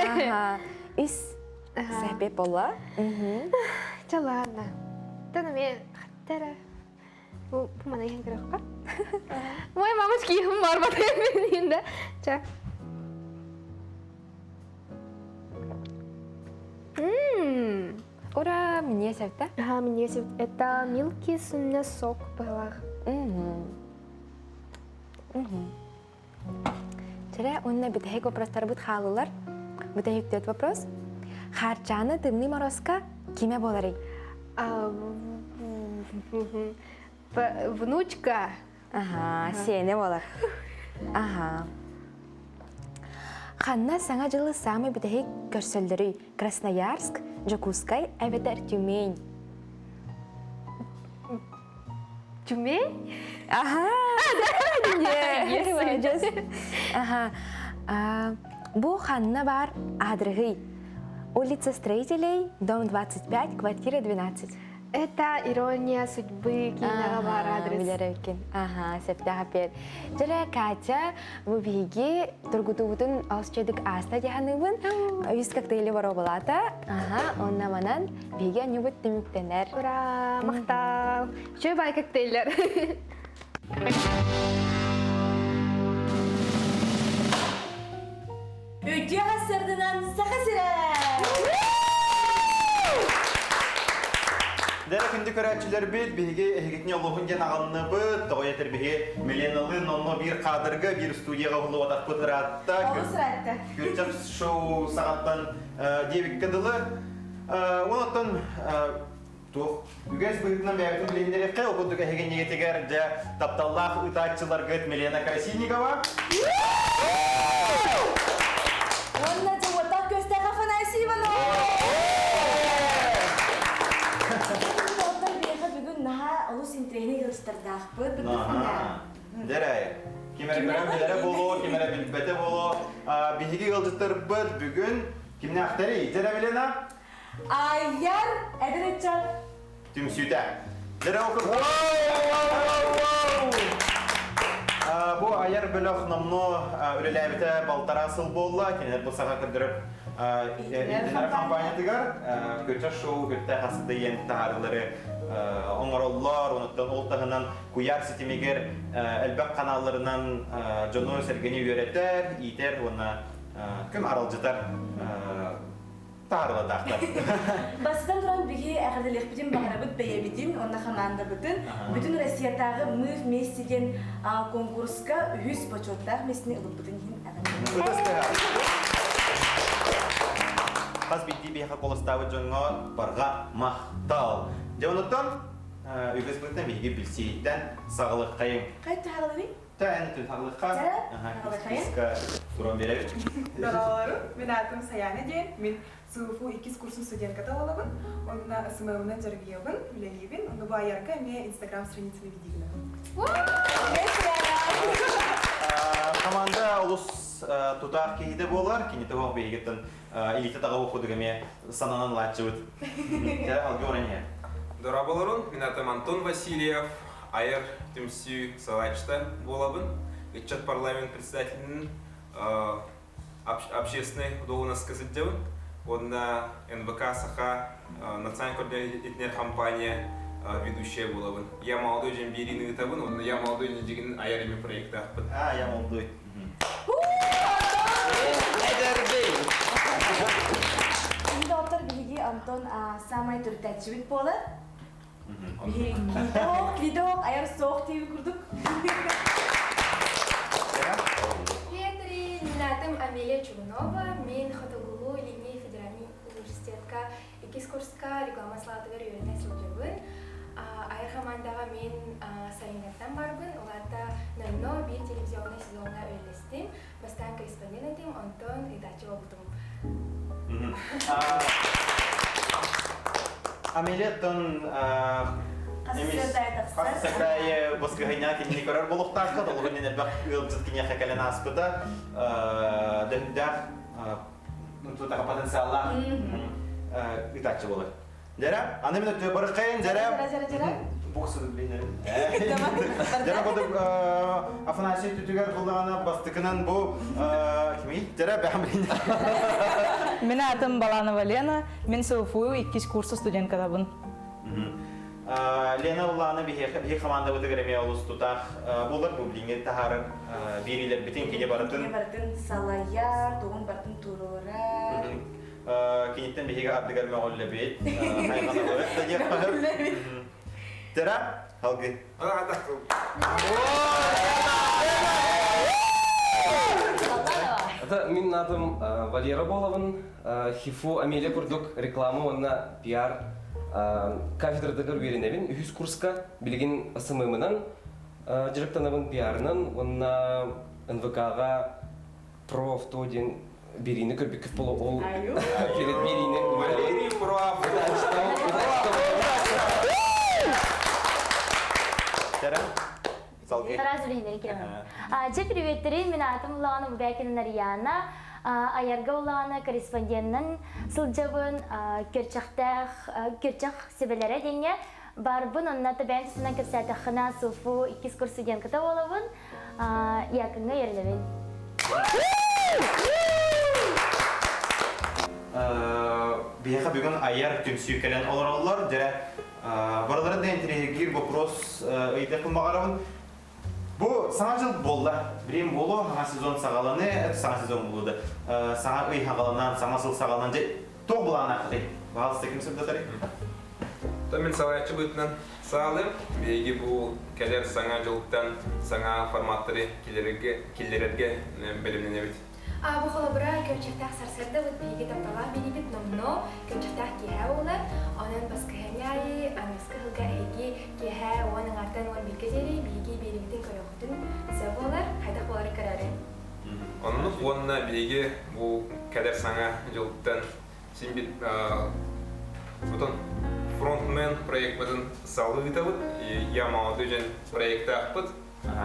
Ага. Ис сэпе буолла. Чэ ладно. Тана мен хаттара. Бу мана иһин көрөххө. Мой мамочки иһин барбат мен да. Чэ. Ура, мне севте. Ага, мне севте. Это милки сунна сок была. Чэрэ, уонна бүтэһик вопростарбыт хаалылар. Бүтэһик төрт вопрос. Хаарчааны Тымныы Морозко кимэ буоларый? Внучка. Ага, сиэнэ буолар. Ага. Ханна Саҥа дьылы саамай бүтэһик көрсөллөрүй? Красноярск, Дьокуускай эбэтэр Тюмень? Тюмень? Ага. Ага. Бу ханна бар адрыгый? Улица Строителей, дом 25, квартира 12. Это ирония судьбы киинэҕэ баар адрес. Билэр эбиккин. Аха, сөптөөх эппиэт. Дьэ, Катя, бу биһиги тургутуубутун олус чөдүк ааста дьаһаныыбын. Үс коктейли боруобалаата. Аха, онно манан биһиги анньыбыт түмүктэнэр. Ура, махтал. Үчүгэй баай коктейллэр. Үтүө сарсыардынан Саха сирэ! Дэрэ күндү көрөөччүлэрбит, биһиги эһигитини олуһун диэн аҕынныбыт, тоҕо этэр биһи Миленалыын онно биир кадрга, биир студияҕа уһулубатахпыт ыраатта. Олус ыраатта. Күрчэх шоу саҕаттан диэбиккэ дылы. Онтон туох үгэс быһыытынан бэйэбитин билиһиннэриэххэ, ол курдук эһигинньигитигэр дьэ тапталлаах ыытааччыларгыт Милена Красильникова. Уонна дьэ көстөөх Афанасий Иванов! Доҕоттор биһиэхэ бүгүн наһаа олус интэриэһинэй ыалдьыттардаахпыт. Дэрэй. Ким эрэ көрөн билэрэ буолуо, ким эрэ билбэтэ буолуо. Биһиги ыалдьыттарбыт бүгүн кимнээхтэрий? Дьэрэ Милена? Айар эдэр ыччат түмсүүтэ. Бу айар бөлөх номнуо үлэлээбитэ балтараа сыл буолла. Кинилэр бу саха көрдөрөр интернет компаниятыгар Көчө шоу көттө хасыда диэн таһаарыылары оҥороллор. Онуттан ол таһынан куйаар ситимигэр элбэх каналларынан дьону сэргэни үөрэтэр, иитэр уонна күн аралдьытар таарылатаахтар. Бастатан туран биһи эҕэрдэлиэхпитин баҕарабыт бэйэбитин уонна хамаандабытын бүтүн Россиятааҕы Мы вместе диэн конкурска үһүс бочуоттаах миэстэни ылыппытын иһин эҕэрдэлиэхпит. Хас биирдии биһиэхэ куоластаабыт дьоҥҥо барҕа махтал. Дьэ онуттан үгэс быһыытынан биһиги билсииттэн саҕалыаххайыҥ. Хайа саҕалыый? Тэ саҕалыахха. Саҕалыахха. Туран биэрэбит. Дороолору, мин аатым Саяна диэн, мин СУФУ иккис курсун студентката буолабын. Онно СММ-нан дьарыгыйабын, үлэлиибин. Онно бу айарга эмиэ Инстаграм страницаны видигинабын. Команда олус тутаах киһитэ буолар. Кинитэ оһох биһигиттэн илиитэ таҕа курдук эмиэ сананан лааччыбыт. Кэрэ алгы иһэ. Дорооболорун, мин атым Антон Васильев, айар түмсүү салайааччыта буолабын. Ыччат парламент председателин общественной должностка сылдьабын. Уонна НВК Саха национальный координатор компания ведущая буолабын. Я молодой дьэн биэриини ыытабын, уонна Я молодой дьигин айар эми проектаахпын. А, я молодой. Доктор биһиги Антон самай төрүтээччибит буолар. Киитэ айар суох диэби курдук. Петри, мин атым Амелия Чугунова, мин Хотугулуу Илиҥҥи федеральный университетка иккис курска реклама салаатыгар үөрэнэ сылдьабын. Айар хамаандаҕа мин сайыҥҥыттан барбын, ол аата номнуо биир телевизионнай сезоҥҥа үлэлэстим. Бастаан корреспондент этим, онтон ыытааччы буолбутум. Амелияттан хас сардаайы баскыһыйнаах кинини көрөр болуктаахха, толугун элбэх ыалдьыт киниэхэ кэлэн ааспыта. Дөһүндээх тутаха потенциаллаах ыытааччы болар. Дьэрэ, аны мин өттүө барыккайын, дьэрэ. Дьэрэ, Буксын билинэрин. Дьэрэ кодук Афанасий түтүгэр буллаҕына бастыкынан бу кимий? Дьэрэ бэхам билинэр. Мин атым Баланова Лена, мин СУФУ иккис курса студенткалабын. Лена Улаана биһиэхэ биһи командабытыгар эмиэ олус тутаах буолар бу билиҥҥи таһаарар биэриилэрбитин кини барытын Кини барытын салайар, тугун барытын туруорар. Киниттэн биһиги ардыгар мөҕүллэбит, хайҕанабыт да диэххэ. Тера, халгы. Это мин атым Валера Боловын, ХИФУ Амелия курдук реклама уонна пиар кафедратыгар үөрэнэбин. Үһүс курска билигин СММ-ынан дьарыктанабын пиарынан уонна НВК-ҕа Про-авто диэн биэриини көрбүккүт боло ол перед биэриини Валерий Про-авто. Тарас үлэһиннэрин кирэҕин. Дьэ приветтерин, мин аатым улаҕана Бубякина Нарьяна, айарга улаҕана корреспонденынан сылдьабын, көрчөхтөөх, көрчөх сүбэлэрэ диэҥҥэ барбын, онно табээн тусунан кэпсээтэххинэ СУФУ иккис курс студентката буолабын, Якыҥҥа үөрэнэбин. Биһиэхэ бүгүн айар түмсүү кэлэн олороллор. Дьэ, барыларын да интэриэһиргиир вопрос ыйытыахпын баҕарабын. Бу саҥа дьыл буолла. Билим буолуо, саҥа сезон саҕаланы, саҥа сезон буолуо да, саҥа ый хаҕаланан, саҥа сыл саҕаланан, дьэ, туох былааннааххытый? Баҕалыста ким сырдатарый? То мин салайааччы быһыытынан Саалым, биһиги бу кэлэр саҥа дьылтан саҥа форматтары киллэрэргэ бэлэмнэнэбит. Бу холобура көмчөхтөөх сарсыардабыт биһиги тапталаах биирибит номнуо көмчөхтөөх киэһэ буолар. Онон баскыһыанньа аайы аныгыскы сылга эһиги киэһэ уон аҥаартан уон бииргэ диэри биһиги биэрибитин көрүөххүтүн сөп буолар. Хайдах буоларын көрөөрү. Оннук уонна биһиги бу кэлэр саҥа дьылтан Син бир бутун фронтмен проектпытын салыытабыт. Я молодой дьон проектаахпыт.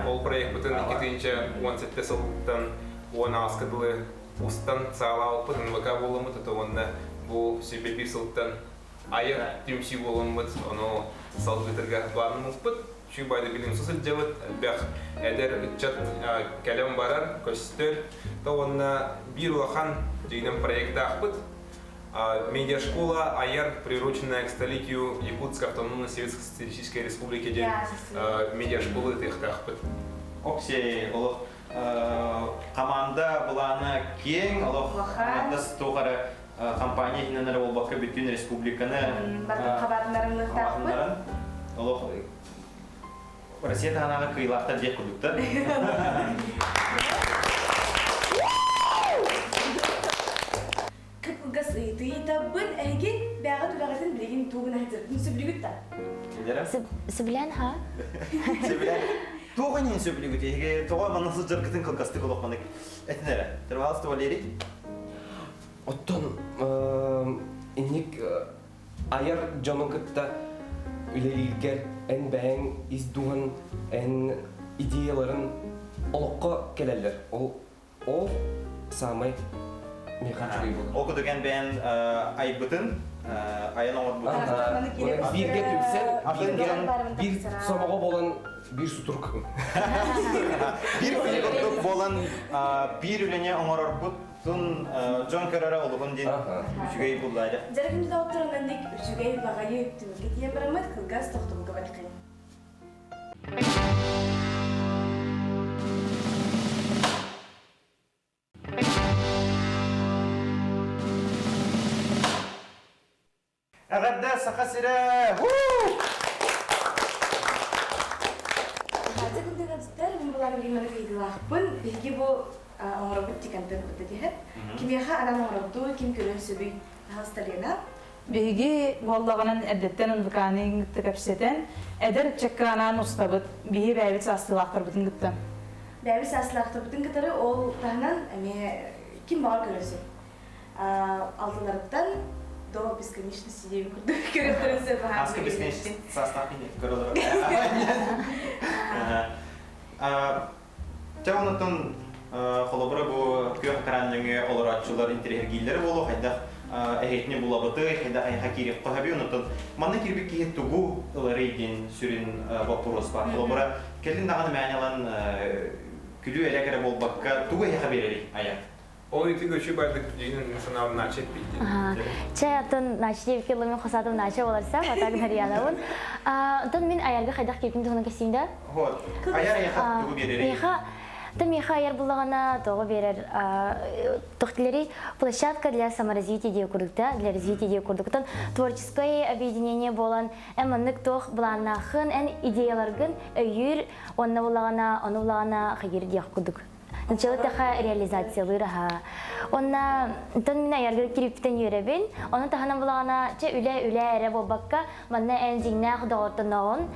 Ол проектпытын 2017 сылтан 10 дылы устан саалаабыппыт, НВК буоламмыт, это уонна бу сүбэ биир сылтан айар түмсүү буоламмыт, ону салгыытырга планнаммыппыт. Чуй байды билим сылдьабыт, элбэх эдэр ыччат кэлэн барар, көстөр. То уонна биир улахан дьиҥинэн проектаахпыт. Медиашкола АЯР, приуроченная к столетию Якутской автономной Советской Социалистической Республики диэн медиашкола ытыахтаахпыт. Оксей, олох команда былаана киэҥ, олох туох эрэ компания иһинэн эрэ буолбакка бүтүн республиканы хабаатыннарынныахтаахпыт. Олох Россия таһынааҕы кыайыылаахтар диэх курдуктар. Кып-кылгас ыйытыы ыйытабын. Эһиги бэйэҕит үлэҕитин билигин тугун аһытырбын сөбүлүүгүт да? Сөбүлээн ха? Сөбүлээн. Туох иһин сөбүлүүгүт? Эһиги тоҕо манна сылдьаргытын кылгастык олохманык этин эрэ. Пожалуйста, Валерий. Оттон инник айар дьону кытта үлэлииргэр эн бэйэҥ ис дууһан эн идеяларын олоххо кэлэллэр. Ол ол саамай миэхэ үчүгэй буолар. Ол курдук эн бэйэн айбытын, айан оҥорбутун. Бииргэ түмсэн, биир сомоҕо буолан биир сутурук. Биир күнү курдук буолан биир үлэни оҥорорбут Тун дьон көрөрө олуһун диэн үчүгэй буллаады. Дьэрэ күндү доҕоттор оннук үчүгэй баҕайы түмүккэ тиийэн бараммыт кылгас тохтобулга барыаххайын. Эҕэрдэ Саха сирэ! буллаҕына билигин маннык ыйытыылаахпын. Биһиги бу оҥоробут декантын быта диһэр. Кимиэхэ анаан оҥорордуу, ким көрүөн сөбүй? Пожалуйста, Лена. Биһиги буоллаҕынан эрдэттэн НВК-ны кытта кэпсэтэн, эдэр ыччакка анаан устабыт, биһи бэйэбит саастыылаахтарбытын кытта. Бэйэбит саастыылаахтарбытын кытары ол таһынан эмиэ ким баҕар көрүөн сөп. Алтыларыттан до бесконечности диэбит курдук көрүөхтэрин сөп. Аска бесконечность саастаах кини көрөлөр. Чэ онтон холобура бу күөх экран нөҥүө олорооччулар интэриэһиргииллэрэ буолуо хайдах эһиэтини булабытый, хайдах эйиэхэ киириэххэ сөбүй, онтон манна киирбит киһи тугу ыларый диэн сүрүн боппуруос баар. Холобура, кэлин даҕаны мээнэ ылан күлүү элэк эрэ буолбакка, тугу эһиэхэ биэрэрий айар? Ол ити көчү бардык дьиҥин санаабын наче эппит. Чэ, оттон наче диэбиккэ дылы мин хосаатым наче боларса, вот Нарьянабын. Оттон мин айарга хайдах киирбитин туһунан кэпсиим да? Вот. Айар эйиэхэ тугу биэрэрий? Миэхэ Та миэхэ айар буллаҕына тоҕо биэрэр тохтилери площадка для саморазвития диэ курдукта, для развития диэ курдуктан творческое объединение буолан эн маннык туох былааннааххын, эн идеяларгын өйүүр, онно буллаҕына, ону буллаҕына хайыр диэх курдук. Начало тэхэ реализациялыыр аһа. Онна тон мин айарга кириптен үөрэбин. Ону таһынан булаҕына чэ үлэ үлэ эрэ буолбакка манна эн дьиҥнээх доҕортоноҕун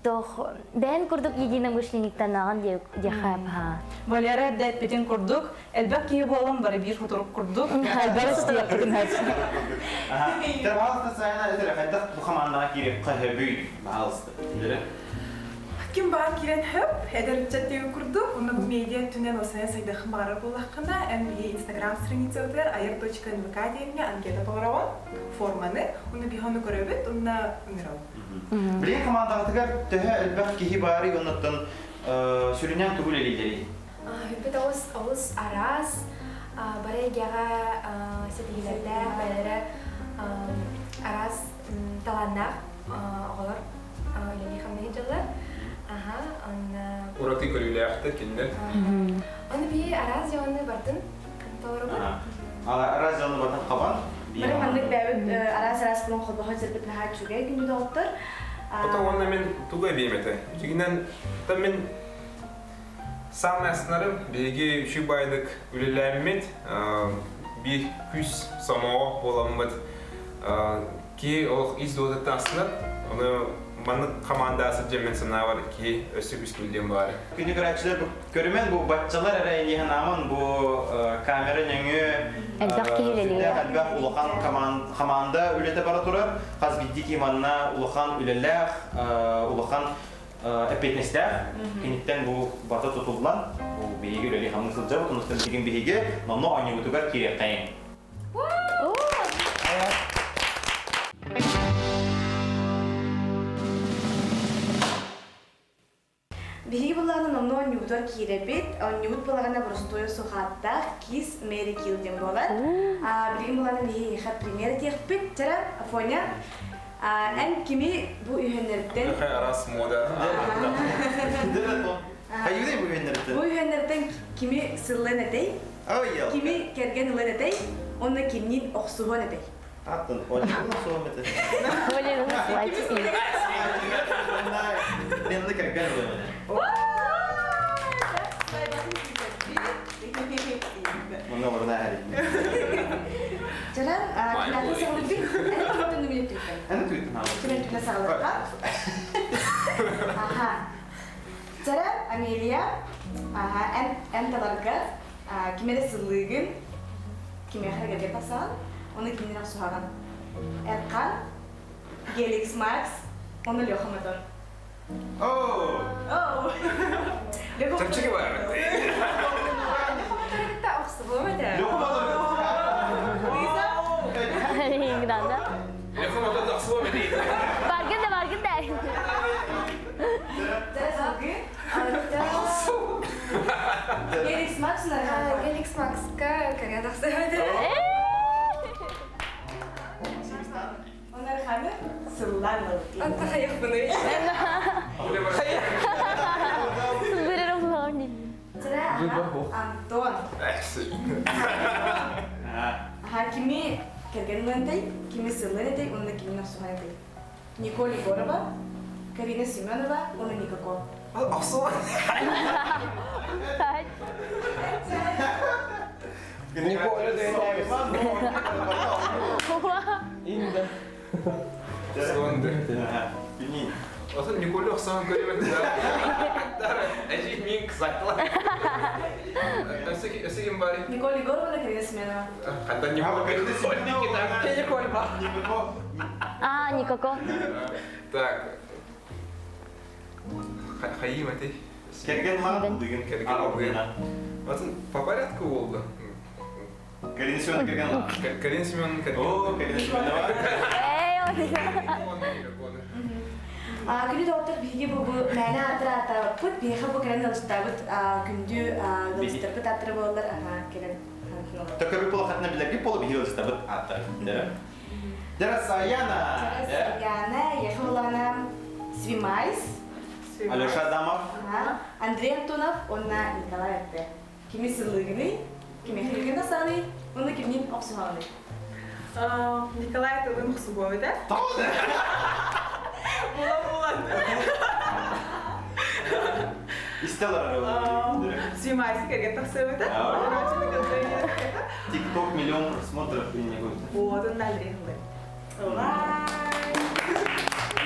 тох бэйэн курдук единомышленниктанаҕын диэхэ аха. Валера эрдэ эппитин курдук, элбэх киһи буолан бары биир кутурук курдук, элбэх истиэхпитин Ага. Пожалуйста, Саяна, это хайдах бу хамаандаҕа киириэххэ сөбүй? Пожалуйста. Ким баар киирэн хөп, эдэр ыччат диэби курдук, уонна бу медиа өттүнэн осайа сайдыаххын баҕарар буоллаххына, эн биһи Инстаграм страницабытыгар ayar.nvk диэҥҥэ анкета толороҕун, форманы, уонна биһи ону көрөбүт, уонна ыҥырабыт. Билигин хамаандаҕытыгар төһө элбэх киһи баарый оннуттан сүрүннээн тугу үлэлииллэрий? Бүт олус олус араас, бары эйгэҕэ ситиһиилэрдээх, бэйэлэрэ араас талааннаах оҕолор үлэлии-хамныы дьыллар. Аха, онно... Ураты көрүүлээхтэр кинилэр. Оны би араас дьыаланы бартын толоробут. Араас дьыаланы бартын хабан. Бары маннык бэйэбит араас-араас булан холбоһо сирбит наһаа үчүгэй күндү доҕоттор. Ото уонна мин тугу эбиэм этэ? Дьигинэн, та мин самый астынарым биһиги үчүгэй баайдык үлэлээммит, биир күүс сомоҕо буоламмыт киһи олох ис дууһатыттан астынар. Ону маннык хамаандаҕа сылдьан мин санаабар киһи өссө күүскүл диэн баара. Күнү көрөөччүлэр көрүмэн бу баччалар эрэ иһэн ааман бу камера нөҥүө элбэх киһи үлэлиир. Элбэх улахан хамаанда үлэтэ бара турар. Хас биирдии киһи манна улахан үлэлээх, улахан эппиэтинэстээх. Киниттэн бу барыта тутуллан, бу биһиги үлэлии хамныы сылдьабыт. Онон билигин биһиги номнуо оонньуубутугар киириэххэйиҥ. Биһиги былаана номнуо оонньуубутугар киирэбит. Оонньуубут былаана боростуой сухааттаах Kiss Mary Kill диэн буолар. Билигин былаана биһиги пример этиэхпит. Чара, Афоня, эн кими бу үһүөннэриттэн... Араас мода. Хайыыдай бу үһүөннэриттэн? Бу үһүөннэриттэн кими сыллан этэй? Кими кэргэн ылан этэй? Уонна кимниин охсуһуон этэй? Аттын, Олегын охсуһуон этэй. Олегын Ленаны кэргэн ылыам этэ. Манна олорун ааһар. Чаран, кынатын саҕалыырбын. Эн түмүттэн нүмүнү түттэн. Эн түттэн хаалар. Түмэн түмэн саҕалыахха. Аха. Чара, Амелия, аха, эн эн таларга ким эрэ сыллыыгын, кимиэхэ эрэ кэргэн тахсаҕын, уонна кимнин охсуһаҕын. Эрхан, Геликс Макс, уонна Леха Мотор. Оо! Оо! Чэпчэки бар. Леха Мотор кытта охсуһуом этэ. Леха Мотор. Лиза? Ленинграда. Леха Мотор охсуһуом этэ. Баргын да баргын да. Геликс Макс Геликс Макска кэргэн тахсыам этэ. Онарханы сыллаан ылбыт. Онто хайахпыный? Антон. Кими кэргэн ылан кими сыллан этэй, уонна кими охсуһан этэй? Николь Егорова, Карина Семенова уонна Никако. Охсуон. Николя Инда. Сонды. Осын Николя охсон көрөбүт. Әжи мин кызаттыла. Өсө ким бар? Николя Егоровна Карина Семенова. Хатта Николя Николя ба. А, Никоко. Так. Хайым эти. Керген ма деген. Керген алгын. Атын по порядку болду. Карина Семеновна керген ма. Карина Семеновна керген. О, Карина Семенова. Эй, Күнү доктор биһиги бу бу мээнэ ааттары ааттаабыппыт, биһиэхэ бу кэлэн ыалдьыттаабыт күндү ыалдьыттарбыт ааттара буолаллар, аха кэлэн Төкөрү полохатына билэрги полу биһиги ыалдьыттарбыт ааттара. Дара Саяна. Дара Саяна, Ехолана Свимайс. Алеша Адамов. Андрей Антонов, онна Николай Атте. Кими сыллыгыный, кими хилгин асаны, онна кимнин охсуһаҕыный? Николай тылын охсугуобута. Булан булан. Истелар. Свимайсы керген тахсыбыта. Тикток миллион просмотров и не будет. Вот он Андрей хылы.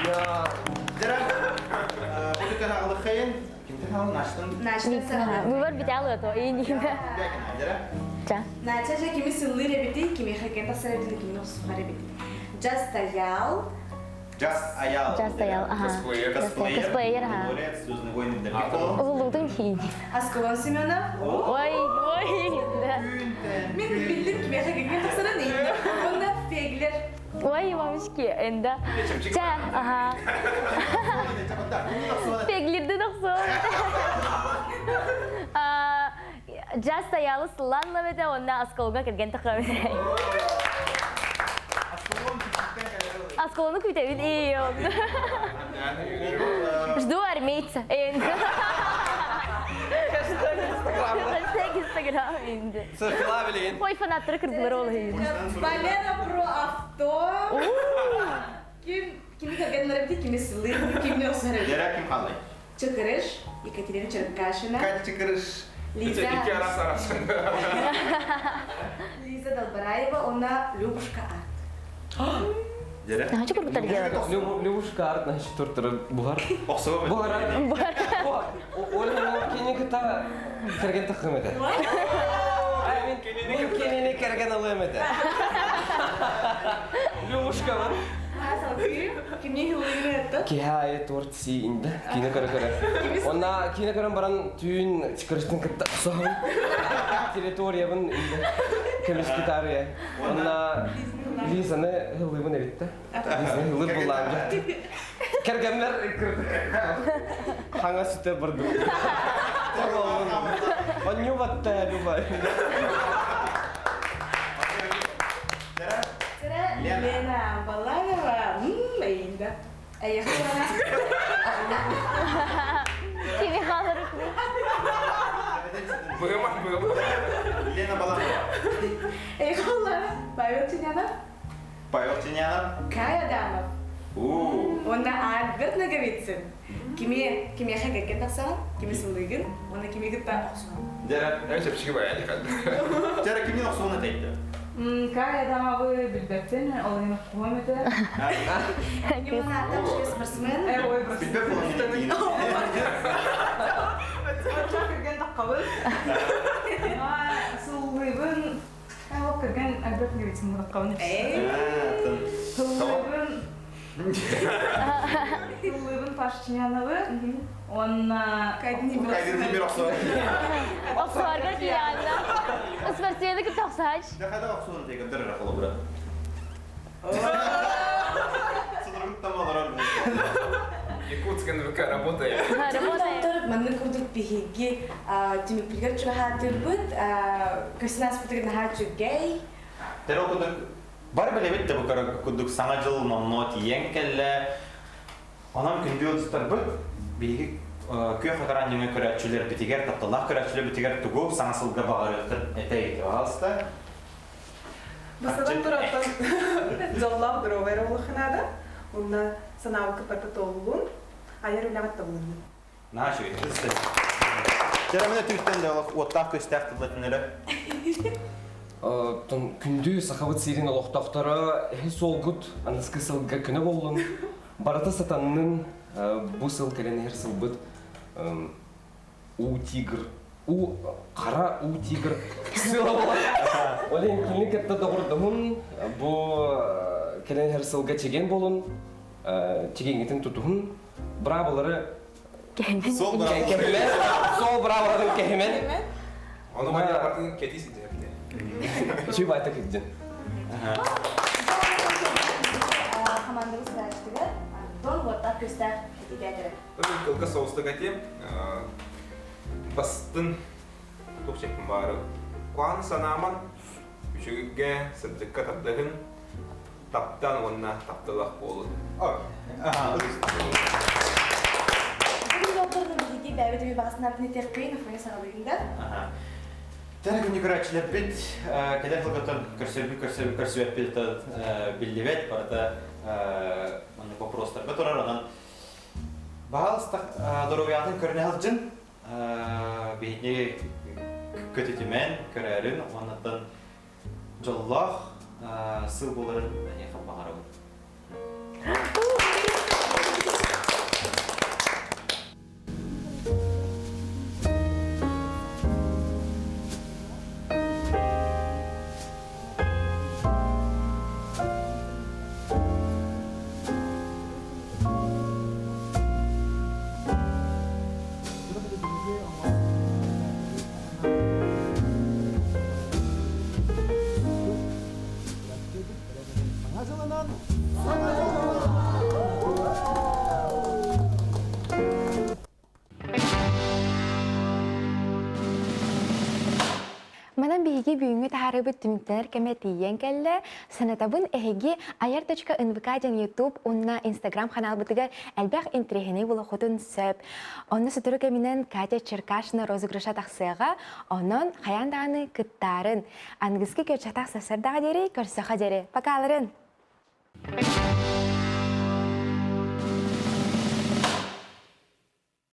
Я. Дера. Буду каналы хейн. Кимтен ал наштын. Наштын саҕалаан. Выбор биталы то и не. Дера. Ча. Нача же кими сыллыыр эбити, кими хакен тахсар эбити, кими охсухар эбити. Just Аял. Just Аял. Just Аял, ага. Косплеер. Косплеер. Косплеер, ага. Лауреат Звездных войн для Пикколо. Улудун хин. Асколон Семенов. Ой, ой. Да. Мин биллим кими хакен тахсарын эйин. Онда Феглер. Ой, мамочки, энда. Ча, ага. Феглерди дохсо. Just Аялы сыллан лабете, онна Асколга кирген тахабы. Асколны күтәбин, эй, Жду армейца. Хэштег Инстаграм. Софила билин. Ой, фанаттары кырдылар ол. Валера про авто. Ким кими кергенлер эбити, кими сыллыыр, кими охсухар эбити. Дера ким халай? Чыкырыш, Екатерина Черкашина. Катя Чыкырыш. Лиза. Ики арас арас. Лиза Долбараева, она Любушка Арт. Дера. Хочу кургутар делать. Любушка арт значит тортыр бугар. Охсуга. Бугар. Бугар. Оля кини кыта керген тахым эте. Мин кинини керген алым эте. Любушка бар. Кимни хылыгын этті? Кихае торт си инде. Кине көрө көрө. Онна кине көрөн баран түүн чыкырыштын кытта соһун. Территориябын инде. Көмүс гитарыя. Онна Лизаны хылыбын эбитте. Лизаны хылыр буллаан. Кергеннер хаңа сүтө бардым. Онню батта Люба. Лена Баланова. Эйинда. Аяхтана. Кими халыр. Быгыма, быгыма. Лена Баланова. Аяхтана. Павел Тинянов. Павел Тинянов. Кай Адамов. У. Онна Альберт Наговицын. Кими кими хакакен тахсаан, кими сыллыгын, онна кими гытта охсуган. Дера. Эм чепчиги баян дикат. Дера кимнин охсугун этейді? Кай Адамовы билбэппин, ол иһин охсуһуом этэ. Кимна Адам спортсмен. Э, ой, Билбэп болон Кэргэн таххабын. Сыллыыбын. Ол кэргэн Альберт Наговицын таххабын. Сыллыыбын. Сыллыыбын Паша Чиняновы. Онна... Кайдын Демир охсугун. Охсуарга кияна. Спортсмены кытта охсач. Дахада охсугун этейді, дера холо брат. Судургут тамалар. Якутск НВК работает. Работает. Доктор манны курдук биһиги түмүкпүлгэр чугаһаатырбыт, көсүнас бутыгын наһаа Дера кудук бар билебит де бу кудук саңа жыл номно тиен келле. Онан күндү отустар быт биһиги күйө хатаран еңе көрәтчүлер битигер тапталлах көрәтчүлер битигер тугу саңа сылга багарыктыр этей алста. Басадан тураттан жоллав дровер олухынада. Онна санаабы кыпарта толлун. Аяр үләгат табылын. Наһаа үчүгэй. Дьэ, түттэн да уоттаах көстөөх тыллатын эрэ. Оттон күндү Сахабыт сирин олохтоохторо эһи суолгут аныскы сылга көнө буоллун, барыта сатаннын, бу сыл кэлэн иһэр сылбыт уу тигр, уу хара уу тигр сыла буолар. Ол иһин кинини кытта доҕордоһун, бу кэлэн иһэр сылга чэгиэн буолун, чэгиэҥҥитин тутуһун, быраабылары Сол кэһимэн, сол быраабыларын кэһимэн. Ону маньякатын кэтии сылдьар. Үчүгэй баайта кырдьын. Командабыз врачтыгар Антон уоттаах көстөөх этигээтэрэ. Кылгас соҕустук этиэм. Бастын туох чекпин баары. Куан санааман үчүгүйгэ, сырдыкка тардыһын, таптан уонна тапталах буолун. Бүгүн докторны биһиги бэйэбит эми баҕасынабытын этиэхпин, Афоня саҕалыйын да. Тэн күнү көрөөччүлэрбит кэлэр сылгаттан көрсөрбүт көрсөрбүт көрсүбэппит биллибэт барыта маннык вопростарга турар онон баһаалыста доруобуйаҕытын көрүнэ сылдьын биһиги көтүтүмэн көрөөрүн уоннаттан дьоллоох сыл буоларын эһиэхэ баҕарабын. Саҥа дьылынан! Манан биһиги бүгүҥҥү таһаарыыбыт түмүктэнэр кэмэ тиийэн кэллэ. Санатабын эһиги ayar.nvk диэн YouTube уонна Instagram ханаалбытыгар элбэх интэриэһинэй булуоххутун сөп. Онно сотору кэминэн Катя Черкашина розыгрыша тахсыаҕа. Онон хайаан даҕаны кыттаарын. Аныгыскы көрсөхтөх сарсыардаҕа диэри көрсөхө диэри. Покаларын!